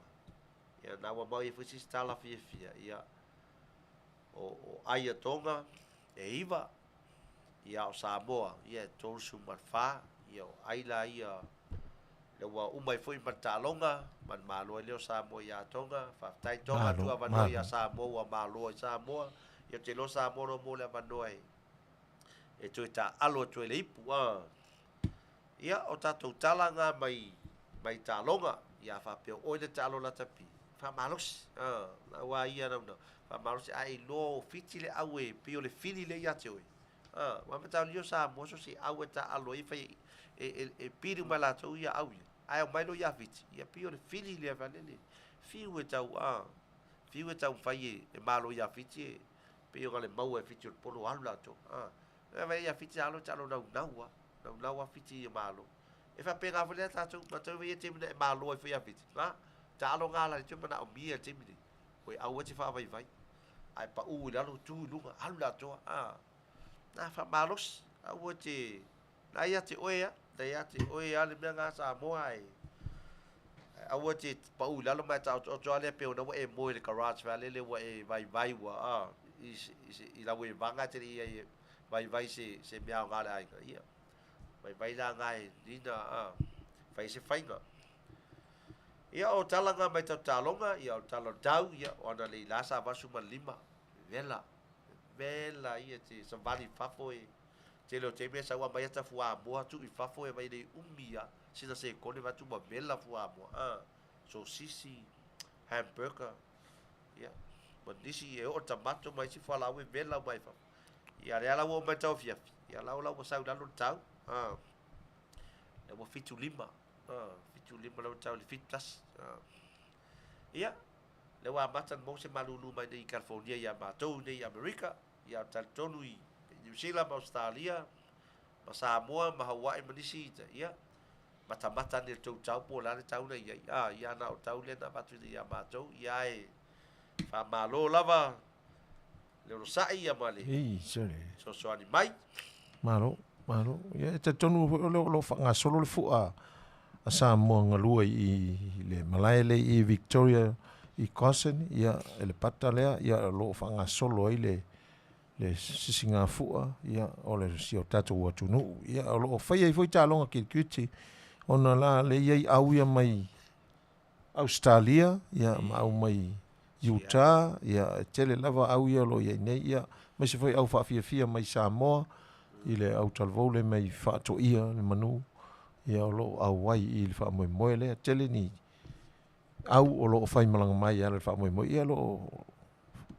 Ia na ua mau ai foi se isi tala fiafia, ia, o, o ai a Toga e 9, ia o Samoa, ia e 34, ia o ai la ia, lea ua uma ai foi ma le taaloga, ma le malo ai lea o Samoa ia Toga, faafetai Toga, tuu avanoa ia Samoa ua malo ai Samoa, ia ou te iloa Samoa loa mo le avanoa e, e toe taaalo atu ai le ipu, a. Ia, o tatou tala na mai, mai taaloga, ia a faapea o oe le taalo latapi, faamalosi, a, aua ia nauna, faamalosi, a e iloa o Fiti le au e pei o le fili lea ia te oe, a, aua mataulia o Samoa so o se au e taaalo ai e fai, e, e, e pili uma e latou ia au ia, ae omai loa ia Fiti, ia pei o le fili lea faalele, fiu e tau, a, fiu e taumafai e, e malo ia Fiti e pei ona le maua e Fiti o le polo alu latou, a. E vaai ia Fiti alo talo naunau a, naunau a Fiti ia malo. E faapena foi lea tatou, matou vaai ia taimi na e malo ai foi ia Fiti. Na, taalo ga la le toe manaomia i le taimi nei. Koe aua e te faavaivai. Ae pau i lalo, tu i luga, alu le atoa. A, na faamalosi, aua e te, na ia te oe a, na ia te oe a le mea na Samoa e, aua e te pau i lalo ma e taotooto a lea pei ona ua e moe i le garage fale lele ua e vaivai ua, a, i, i, i lau evaga e te le i ai e vaivai se, se mea aoga a le aiga, ia, vaivai la na e nina, a, fai se faiga. Ia, o tala na mai tau taaloga, ia, o tala o le tau, ia, o ana lei la sa 85, vela, vela ia te savali i fafo e, tele o taimi e sau aumai ata fuamoa tuu i fafo e vai le umi a sina sekone vae atu ua vela fuamoa, a, sosisi, hamburger, Ia, ma nisi e oo le tamato ma isi fualaau e vela uma ai fafo. Ia, lea la ua oo mai le tauafiafi, ia la ua sau i lalo le tau. A, lea ua 75, a, 75 lea ua tau i le 71. A. Ia, lea ua amata ona maua se malulu mai nei i California ia matou nei i Amerika, ia ou te talitonu i Niu Sila ma Ausetalia ma Samoa ma Hawaii ma nisi, ia, matamata ane i le tou tau po o le a le tau na i ai. A, ia na o tau lea na avatu nei ia matou, ia e faamalo lava le onosai ia ma le Ei, sole. fesoasoani mai. Malo, malo. Ia e talitonu foi o lea o lo o faagasolo le fua a Samoa galue i le malae lea i Victoria. i Carson, ia, e le pata lea, ia, o lo o faagasolo ai le, le sisigafua, ia, o le si o tatou atunuu. Ia, o lo o faia ai foi taaloga kirikiti, ona la le i ai au ia mai Ausetalia, ia, ma au mai Utah, ia, e tele lava au ia o lo o i ai nei, ia, aemaise foi au faafiafia mai Samoa, i le au talavou lea mai Faatoia le manu, ia, o lo o auai i le faamoemoe lea. Tele ni au o lo o faimalaga mai e ala i le faamoemoe, ia, o lo o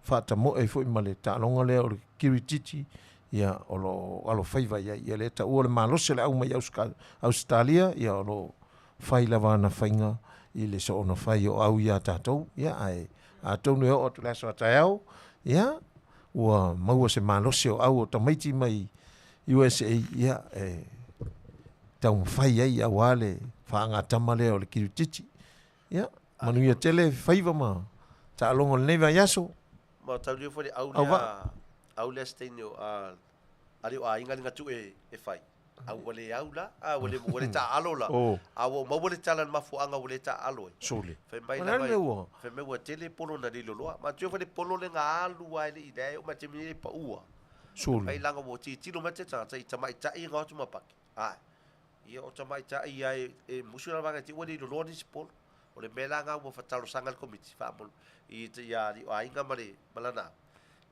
faatamoe ai foi ma le taaloga lea o le kirititi, ia, o lo o alofaiva i ai. Ia, lea e taua le malosi o le au mai Ausetalia, ia, o lo o fai lava ana faiga i le soona fai o au iā tatou, ia, ae atonu e oo atu i le aso a taeao, ia, ua maua se malosi o au o tamaiti mai USA, ia, e taumafai ai auā le faagatama lea o le kirititi. Ia, manuia tele faiva ma taaloga o lenei vaiaso. Ma taulia foi le au lea, au lea se taimi o a ali o aiga le gatu e e fai. A ua le au la, a ua le ua le taaalo la. Oh. A ua maua le tala i le mafuaaga ua le taaalo ai. Sole. Fai mai Ma le lava mea ua. Fai mai ua tele polo na lilo loa. Ma tua foi le polo le ga alu ai le i le o ma te mini le paua. Sole. Fai langa ua titilo mai te tagata i tamaitai ga atu ma paki. Ai. Ia o tamaitai ia e, e musu la vaega te ua le loloa nisi polo. O le mea la nga ua fatalosaga le komiti faamol i te ia ali o aiga ma le ma lana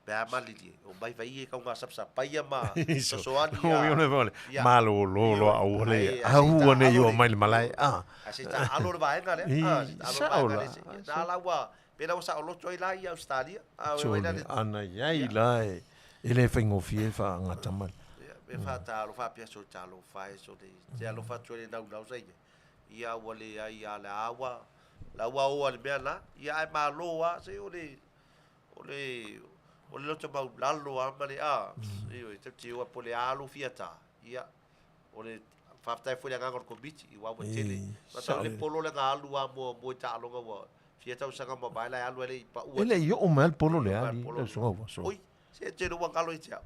pe a malilie o mai vai e kau ngā sapsapai ia ma sosoani ia. Ia. Malolo loa aua le aua ne i oo mai le malae. Ah. A se ta alo le vaega lea. Ah, se ta alo le vaega lea. Na la ua pe la ua saoloto ai la ia Australia. Ah, we la ana iai la e e le faigofie faagatama mai. Ia, e faatalofa faapea so talofa e so le te alofa atu ai le naunau sa ia. Ia ua leai a le aua la ua oa le mea la. Ia ae malo a se o le o le o le loto mau lalo a ma le a. Ioe, te te oa po le alu fia ta. Ia o le faafetai foi le agaga o le komiti i ua ua tele. Ma tau le polo le ga alu a mo mo i taaloga ua fia tausaga ma vae la e alu ai le i paua. E le i oo mai le polo le ali, lau susuga ua so. Oi, se te no galo i te au.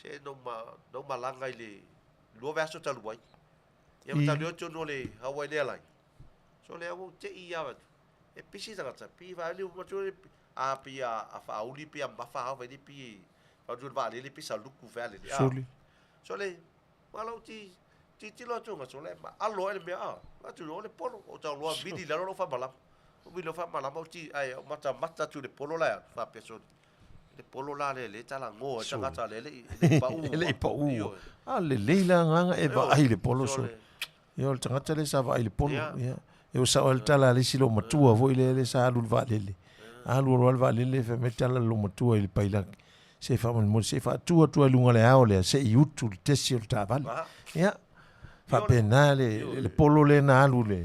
Se no ma no malaga i le lua vaiaso talu ai. Ia ma tau leo tonu o le Hawaii Airlines. So le au te i ia atu. E pisi tagata, pi fa le ma tu a pi a a faauli pi a mafa hau vai pi fa tu va le pi sa luku fa le. Soli. So le ma lau ti ti ti lo atu nga so le ma alo ele mea a. Atu o le polo o tau loa vili la lo fa malama. O vili fa malama o ti ai o mata mata tu le polo la fa pe so le polo la le le tala ngo e tagata le le le pau. E le i pau. A lelei la agaga e vaai le polo so. Ia o le tagata lea sa vaai i le polo. Ia. E o sao ai le tala a le isi loomatua foi lea lea sa alu i le vaalele. Alu alu lava le vaalele fai mai le tala a le loomatua i le pailaki, se faamolemole se i faatu atu lava i luga o le ao lea se i utu le tesi o le taavale. Ia, faapena le, le polo lea na alu i le,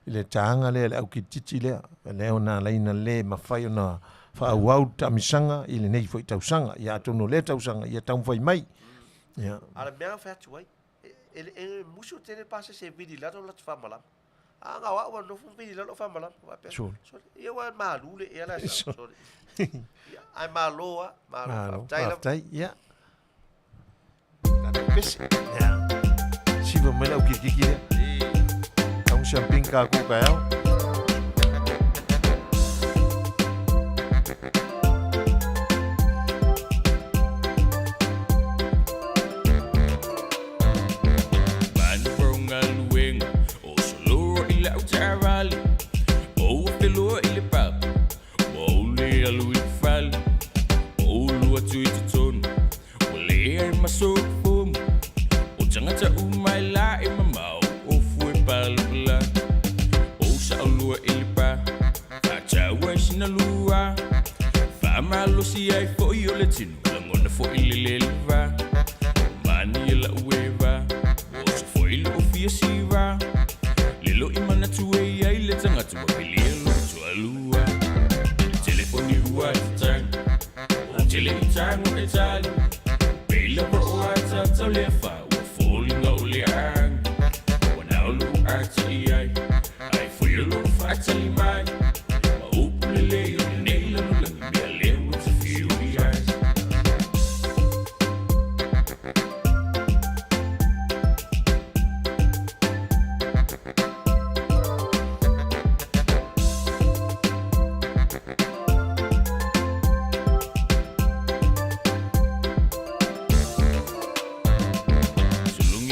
i le taga lea, le aukititi lea, lea na ala ai ona le mafai ona faaauau le taamisaga i lenei foi tausaga. Ia atonu o lea tausaga ia taumafai mai. Ia. A o le mea na fai atu ai, E, e, e musu tele pasese e vili lalo la whamalama. A ngā wā ua nofu vili lalo whamalama. Wapea. Sure. Sorry. Ia ua malu le ea la sa. Sorry. Ia, ai malo a. Malo. Malo. Faafetai lava. Faafetai. Ia. Tatou pese. Ia. Siva mai le au kikiki lea. Taunga champagne ka ko ka ao.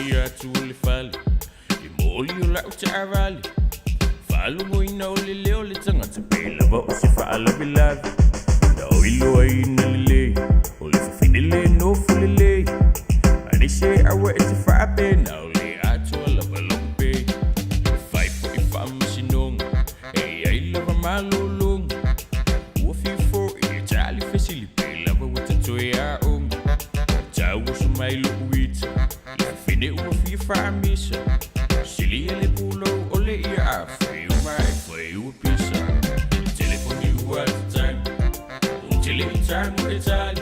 momoli atu o le fale I moli o lau taavale Faalogoina o le leo o le tagata Pe lava o se faalavelave Na ou iloaina lelei O le fafine le nofo lelei A leai se aua e te faape Na o le atoa lava lou pay E fai foi faamasinoga E i ai lava malologa Ua fiu foi e tali fesili Pe lava ua ta toe aoga Tauoso mai lou ita Le fafine ua fia faamisa Silia le pulou o le ia Afai uma e fai ua pisa Telefoni ua tatagi Ou te le i tago e tali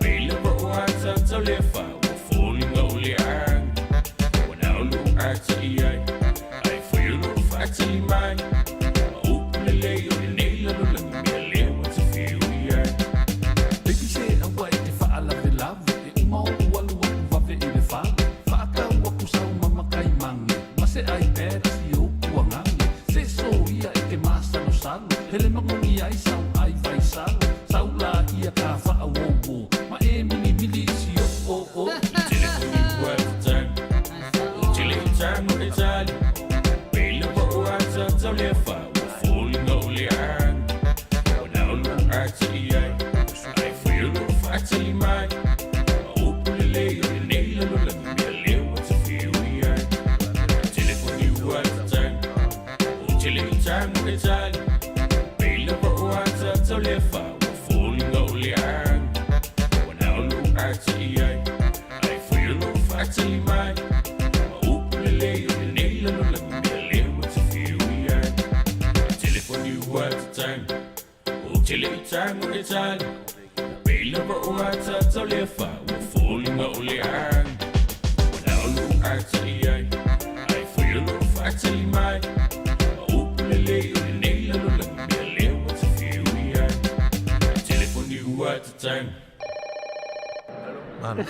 Pe lava o ata taulefa Ua foliga o le agi Ua nao lou ata i ai Ae foi o loo faatali mai Ma upu lelei o lenei lalolagi Mea lea ua ta fiu i ai. Baby se aua e te faalavelave E uma ou alu aku vave i le fale Faatau aku sau mama kai mage Ma se iPad a si ou kuagage Se soia e te masalosalo Hele magogi ai sau ai vaisalo Sau laia ka faaouo Ma e milimili i si o'u oo. Le telefoni ua tatagi Ou te le i tago e tali Pe lava o ata taulefa Ua foliga o le agi Ua nao lou ata i ai Ae foi o loo faatali mai Ma upu lelei o lenei lalolagi Mea lea ua ta fiu i ai Le telefoni ua tatagi Ou te le i tago e tali Pe lava o ata taulefa Ua foliga o le agi Ua nao lou ata i ai Ae foi o loo faatali mai Ma upu lelei o lenei lalolagi Mea lea ua ta fiu i ai Le telefoni ua tatagi Ou te le i tago e tali Pe lava o ata taulefa Ua foliga o le agi Ua nao lou ata i ai Ae foi o loo faatali mai Ma upu lelei o lenei lalolagi Mea lea ua ta fiu i ai Le telefoni ua tatagi. Malo.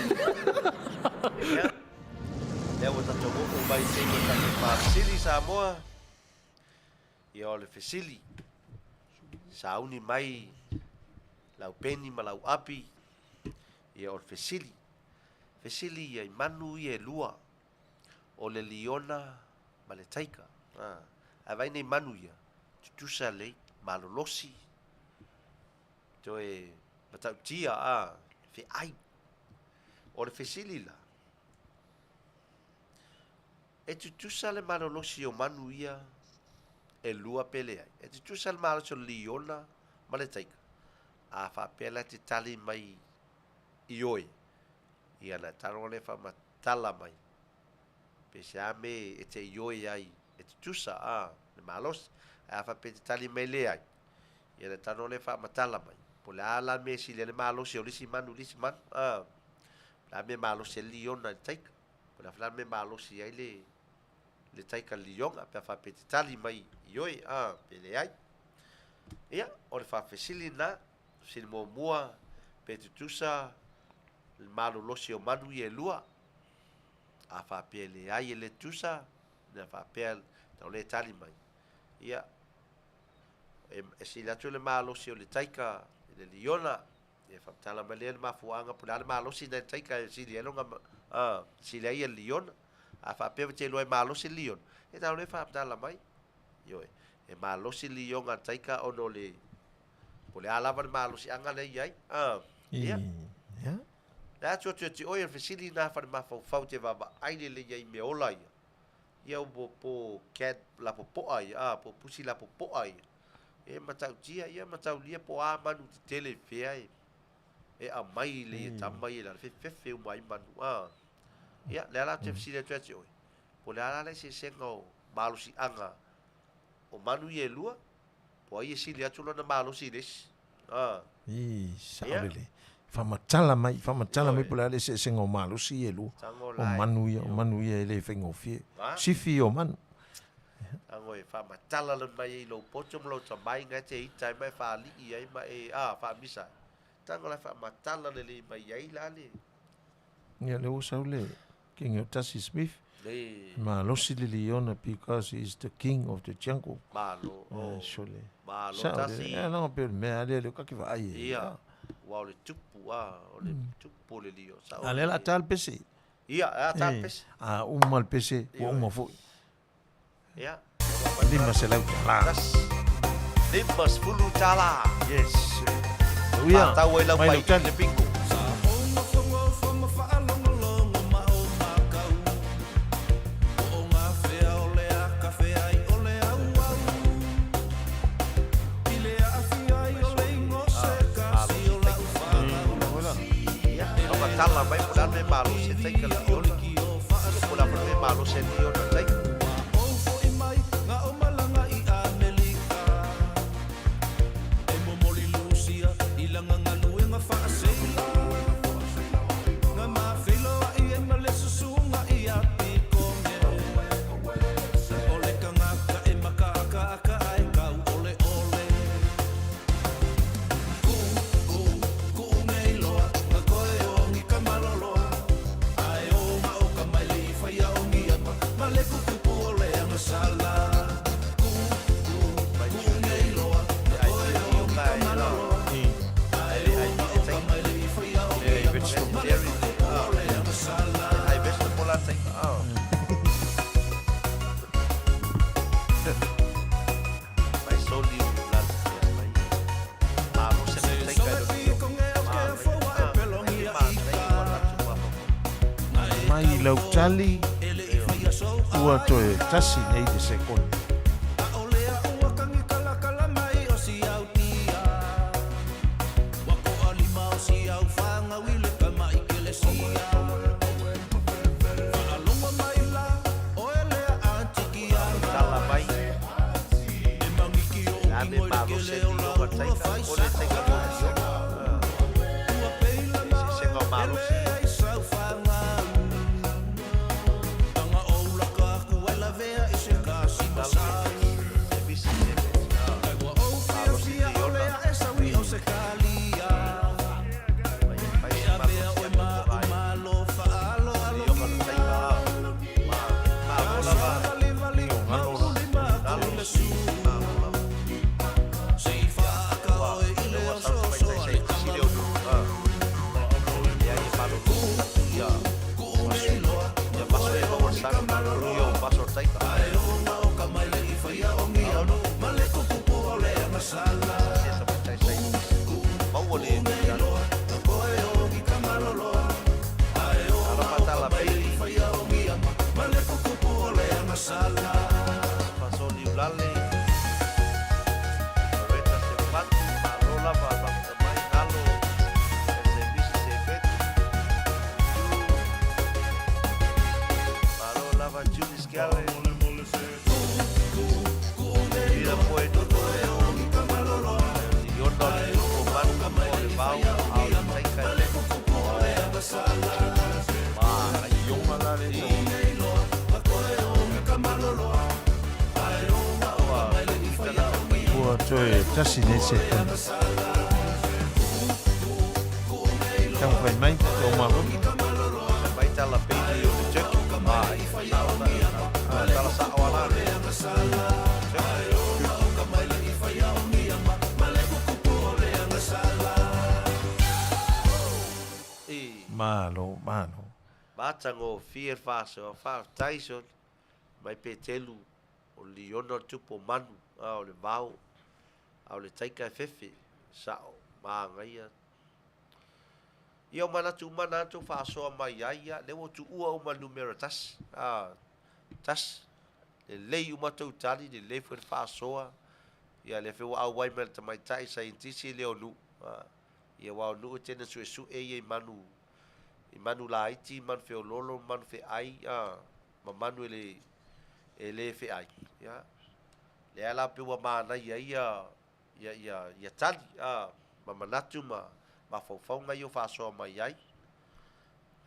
Ia, lea ua tatou oo mai i le taimi o le tatou faafesili Samoa. Ia o le fesili, sauni mai lau peni ma lau api, ia o le fesili, fesili ia i manu ia e lua, o le liona ma le taika. A, ae vaai nei manu ia, tutusa lelei, malolosi, toe matautia, a, feai. O le fesili la, E tutusa le malolosi o manu ia e lua pe leai. E tutusa le malosi o le liona ma le taika. A faapea la e te tali mai i oe, ia na tago lea faamatala mai pe se a me e te ioe ai e tutusa a le malosi. Ae a faapea e te tali mai leai, ia na tago lea faamatala mai po o le a la le mea e sili ai le malosi o le isi manu i le isi manu. A, o le a le mea e malosi ai le liona i le taika. Po o le a foi la le mea e malosi ai le le taika lioga pe a faapea e te tali mai i oe, a, pe leai. Ia, o le faafesili lena, fesili muamua, pe tutusa le malolosi o manu ia e lua. A faapea e leai e le tutusa, na faapea tau le tali mai. Ia, e, e sili atu le malosi o le taika i le liona, Ia faamatala mai lea le mafuaaga po o le a le malosi na i le taika e sili ai lona a sili ai ia le liona. A faapea ua te iloa e malosi le liona, ia tau lea faamatala mai. Ioe, e malosi le liona a le taika ona o le po o le a lava le malosiaga lea e i ai. A, ia. Ia. Le atu atu ia te oe o le fesili lena fale-mafaufau te vaavaai lelei ai i mea ola ia. Ia po po cat lapopoa ia, a po pusi lapopoa ia. E matautia, ia mataulia po o a manu tetele i fea e e aumai le ia tama ia i lalo, fefefe uma ai manu. A, ia, lea la ou te fesili atu ia te oe, po o le a la le eseesega o malosiaga o manu ia e lua, po o ai e sili atu lona malosi i le isi. A, I, sao ia. lelei. Faamatala mai, faamatala mai Ioe. po o le a le eseesega o malosi ia e lua, Tago o la e, manu ia, o ioe. manu ia e le faigofie. A. Sifi ia o manu. Tago e faamatala lona mai ai i lou poto ma lou tamai na e te ita ai ma e faalii ai ma e, a, faamisa ai. Tago la e faamatala lelei mai ai la le. Ia, lea ua sau le King o Tasi Smith. Le. Malosi le liona because he is the king of the jungle. Malo, oh. Sole. Malo Sao tasi. le, leaga pei o le mea lea lea kake vaai ai. Ia, ua o le tupu, a, o le tupu o le lio. Sao A lea la le. ta le pese. Ia, e a ta le pese. A uma le pese, ua uma foi. Ia. $500. Tasi. $50. Yes. Uia. Faatau ai lau Mai pai lau tali. le bingo. Ia, tala mai po le malosi e taika le iona. Po la le malosi e iona taika. Ai vegetable la taika. Ah. Mai soli u la mai. Malosi le taika e Mai lau tali, ua toe tasi nei le sekone. Tala mai. La me malosi e iona taika. O le taika mo iona. Se senga malosi. Ua toe tasi nei sekone. Taumafai mai, tou mafoto. Mai tala peili o le turkey. Ai, tala sa o ala. Malo, malo. Matagofie le faasoa faafetai so mai Petelu o le liona o le tupu o manu a o le vao a o le taika e fefe sa'o magaia. Ia o manatu uma na tou faasoa mai ai ia lea ua tuua uma le numera tasi a tasi lelei uma tou tali lelei foi le faasoa ia lea foi ua auai mai le tamaitai saienitisi lea o nuu a ia aua o nuu e tele suesu'e ia i manu i manu laiti manu feololo manu fe'ai a ma manu e le e lē fe'ai ia lea la pe ua manaia ia ia ia ia tali a ma manatu ma mafaufauga ia o faasoa mai ai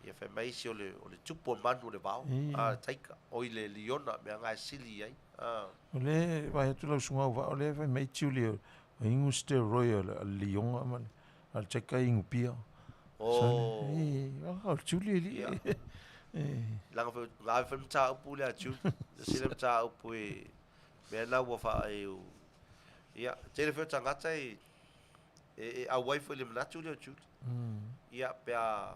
ia fai mai isi o le o le tupu o manu o le vao a le taika oi le liona mea ga e sili ai a. O le vaai atu lau susuga au vaa o lea fai mai tiuli o ingu steroid o le lioga ma le a le taika e ingu pia. Oh. O le tiuli e lii. Laga foi ga ave foi le mataupu lea a Julie. Tasi le mataupu e mea na ua faa e ia tele foi o tagata e e auai foi i le manatu lea o Julie. Ia pe a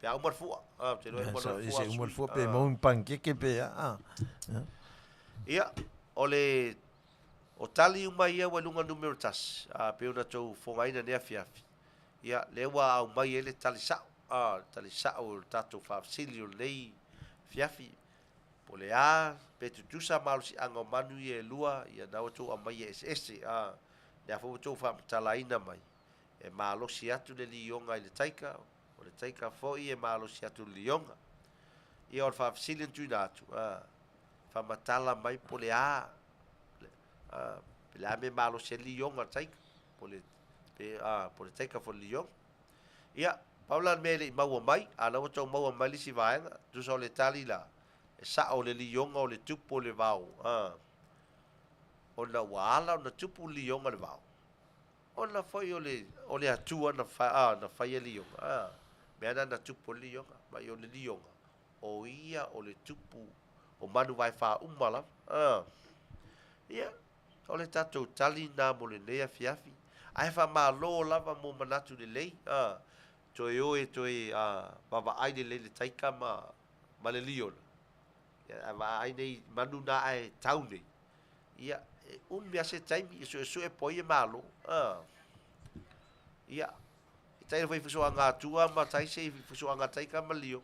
Pe a uma le fua. Ou te iloa e uma loa le fua. Se uma le fua pe maua ni panikeke pe a. Ia, o le o tali uma ia ua i luga numera tasi, a pei ona tou fofogaina i lenei afiafi. Ia, lea ua aumai ai le tali sa'o, a, le tali sa'o o le tatou faafesili o lenei afiafi. Po o le a, pe tutusa malosiaga o manu ia e lua, ia na ua tou aumaia eseese, a, lea foi ua tou faamatalaina mai, e malosi atu le lioga i le taika, o le taika foi e malosi atu i le lioga. Ia o le faafesili na tuuina atu, a, faamatala mai po o le a, a, pe le a mea e malosi ai le lioga i le taika, po o le, pe, a, po o le taika foi i le lioga. Ia, pau la le mea e le i maua mai, a o la ua tau maua mai le isi vaega, tusa o le tali la, e sa'o le lioga o le tupu o le vao, a, ona ua ala ona tupu le lioga i le vao. Ona foi o le, o le Atua na, a, na faia lioga, a, mea na na tupu ai le lioga, ma i o le lioga, o ia o le tupu o manu vaefa uma lava, a. Ia, o le tatou tali na mo lenei afiafi, ae faamalo lava mo manatu lelei, a, toe o e toe, a, vaavaai lelei i le taika ma, ma le liona, ia, a vaai nei manu na ae tau nei, Ia, e umi lava se taimi e suesue po o ai e malo. Ia, e tailo foi i fusoaga atua ma tai se i fusoaga taika ma lio.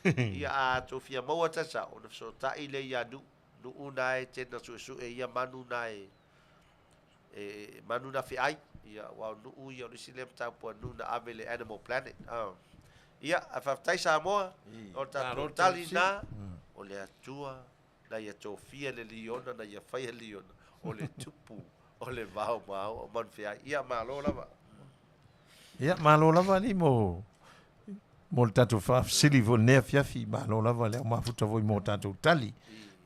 Ia, a tou fia maua tasi sao, ona fesootai lea ia Nu'u. Nu'u na e tena suesue ia manu na e, e manu na feai. Ia, aua o Nu'u ia o le isi lea mataupu a Nu'u na ave i le Animal Planet. Ia, ae faafetai Samoa, o le tatou tali lena, o le Atua Na ia tofia le liona, na ia faia liona, o le tupu o le vao ma o manufeai. Ia, malo lava. Ia, malo lava alii mo mo le tatou faafesili foi i lenei afiafi. Malo lava le au mafuta foi mo tatou tali.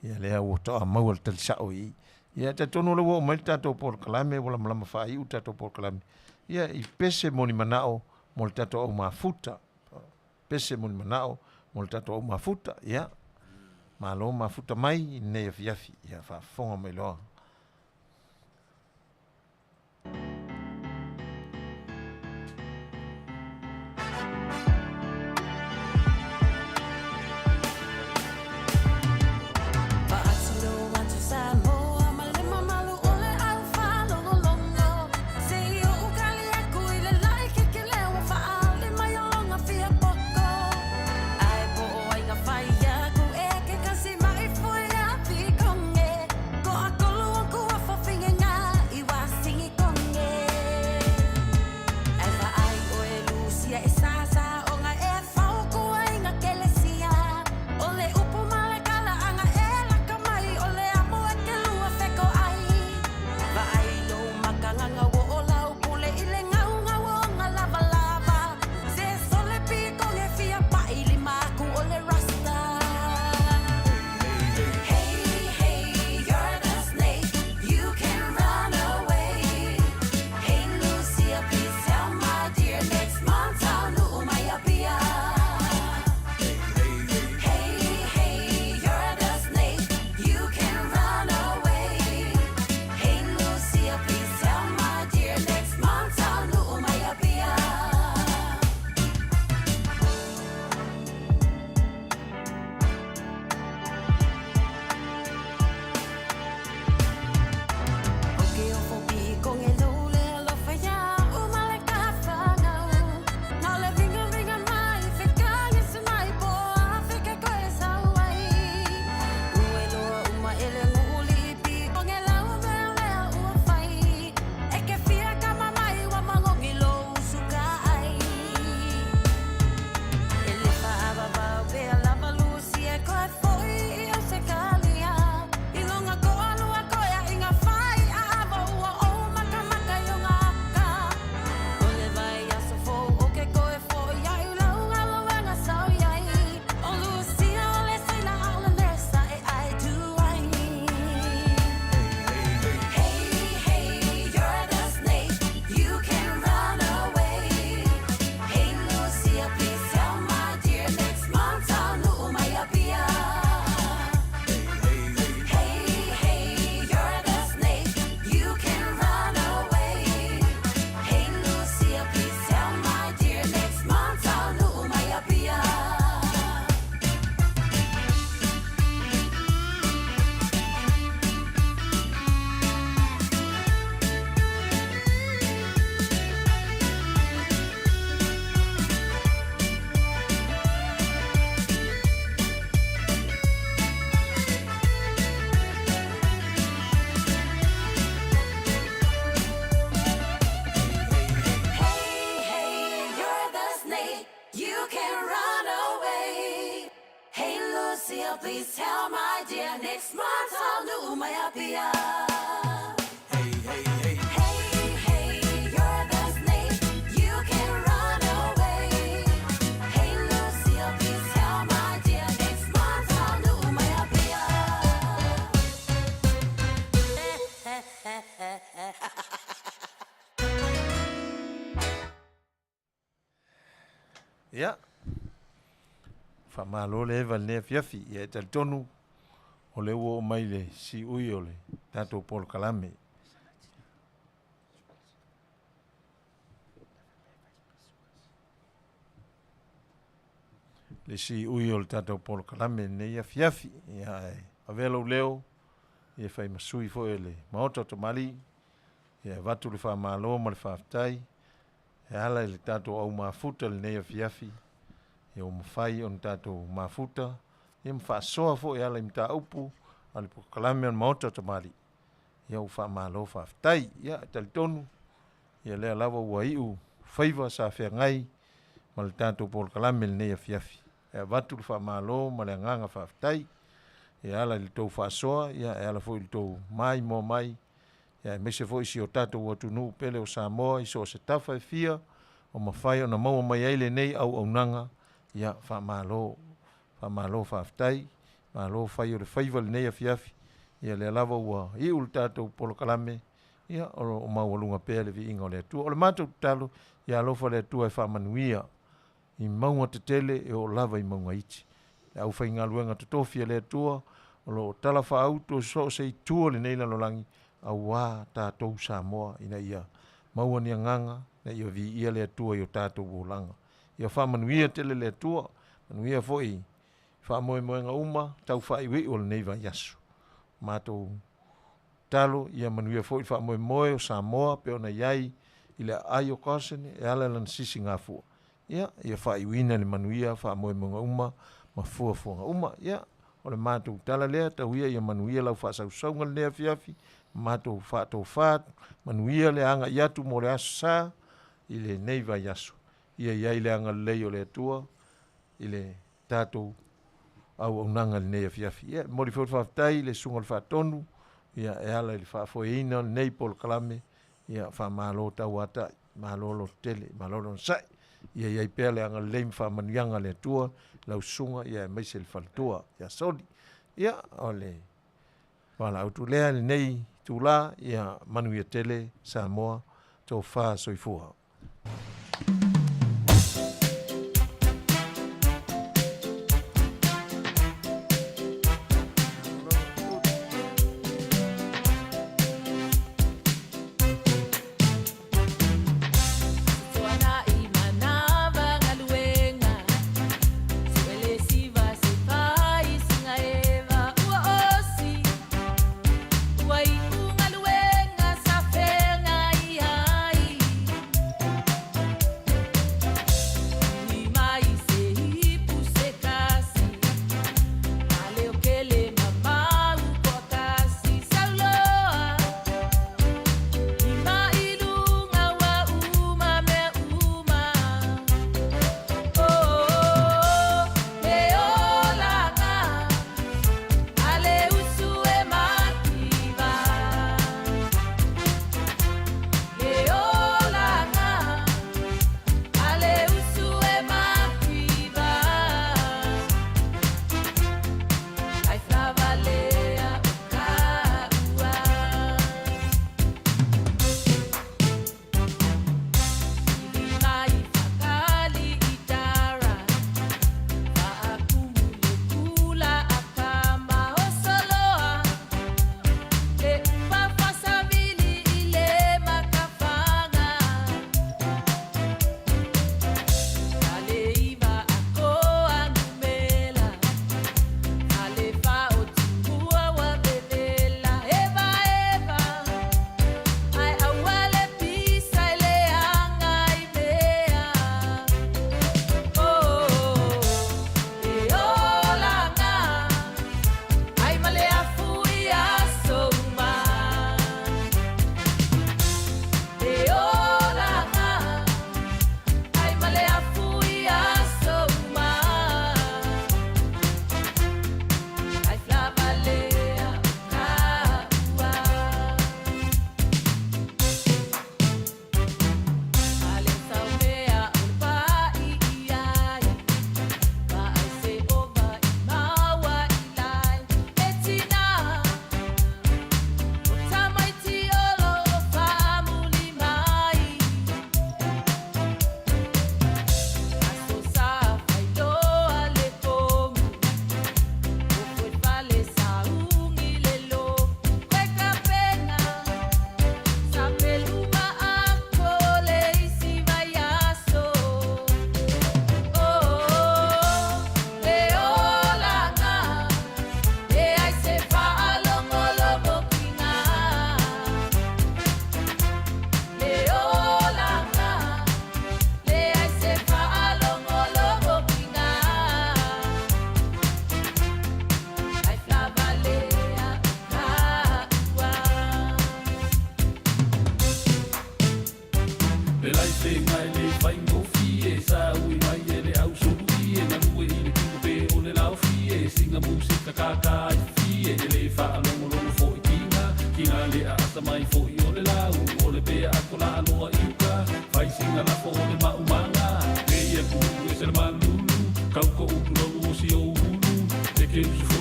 Ia, lea ua toa maua le tali sa'o i i. Ia, e talitonu o lea ua oo mai le tatou polokalame, ua lamalama faaiu le tatou polokalame. Ia, i pese mo ni manao mo le tatou au mafuta. Pese mo ni manao mo le tatou au mafuta. Ia, malo mafuta mai i lenei afiafi. Ia, faafofoga mai loa. tell my dear, next month I'll mai apia. Hey, hey, hey. Hey, hey, you're the snake, you can run away. Hey, Lucille, please tell my dear, next month I'll mai apia. Ia, faamalo le eva i lenei afiafi. Ia e talitonu o lea ua oo mai le siui o le tatou polokalame. Le siui o le tatou polokalame i lenei afiafi. Ia ae avea lou leo ia fai ma sui foi o le Maota o Tamalii, ia e avatu le faamalo ma le faafetai e ala i le tatou au mafuta i lenei afiafi, ia ua mafai ona tatou mafuta ia ma faasoa foi e ala i mataupu a le polokalame a le Maota o Tamalii. Ia ua faamalo faafetai. Ia e talitonu ia lea lava ua iu faiva sa feagai ma le tatou polokalame i lenei afiafi. E avatu le faamalo ma le agaga faafetai e ala i le tou faasoa, ia e ala foi i le tou maimoa mai, ia aemaise foi si o tatou atunuu pele o Samoa i so o se tafa e fia o mafai ona maua mai ai lenei auaunaga, ia faamalo, faamalo faafetai, malo fai o le faiva i lenei afiafi, ia lea lava ua iu le tatou polokalame, ia o lo o maualuga pea le viiga o le Atua. O le matou tatalo, ia alofa le Atua e faamanuia i mauga tetele e oo lava i mauga iti. Le aufaigaluega totofi a le Atua o lo o talafaauto i so o se itu o lenei lalolagi auā tatou Samoa ina ia maua ni agaga ina ia viia le Atua i o tatou olaga. Ia faamanuia tele le Atua, manuia foi i faamoemoega uma tau faaiuiu o lenei vaiaso. Matou tatalo ia manuia foi le faamoemoe o Samoa pei ona i ai i le aai o Gosene e ala i lana sisigafua. Ia, ia faaiuina i le manuia faamoemoega uma ma fuafuaga uma. Ia, o le matou tala lea, tau ia ia manuia lau faasausauga i lenei afiafi, matou faatofa manuia le agai atu mo le Aso Sa i lenei vaiaso. Ia i ai le agalelei o le Atua i le tatou auaunaga i lenei afiafi. Ia, e momoli foi le faafetai i le Susuga i le Faatonu, ia, e ala i le faafoeina o lenei polokalame, ia, faamalo tauatai, malo lototele, malo le onosai. Ia i ai pea le agalelei ma faamanuiaga a le Atua i lau susuga, ia aemaise le faletua ia Soli. Ia, o le valaautu lea i lenei itula, ia manuia tele Samoa, tofa soifua.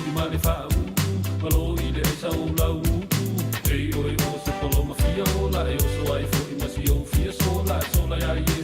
uli ma le faauu Malo i le aisa o lau upu Ei oe o se polo mafia ola E oso ai fo'i ma si ou fia sola Sola ia ie.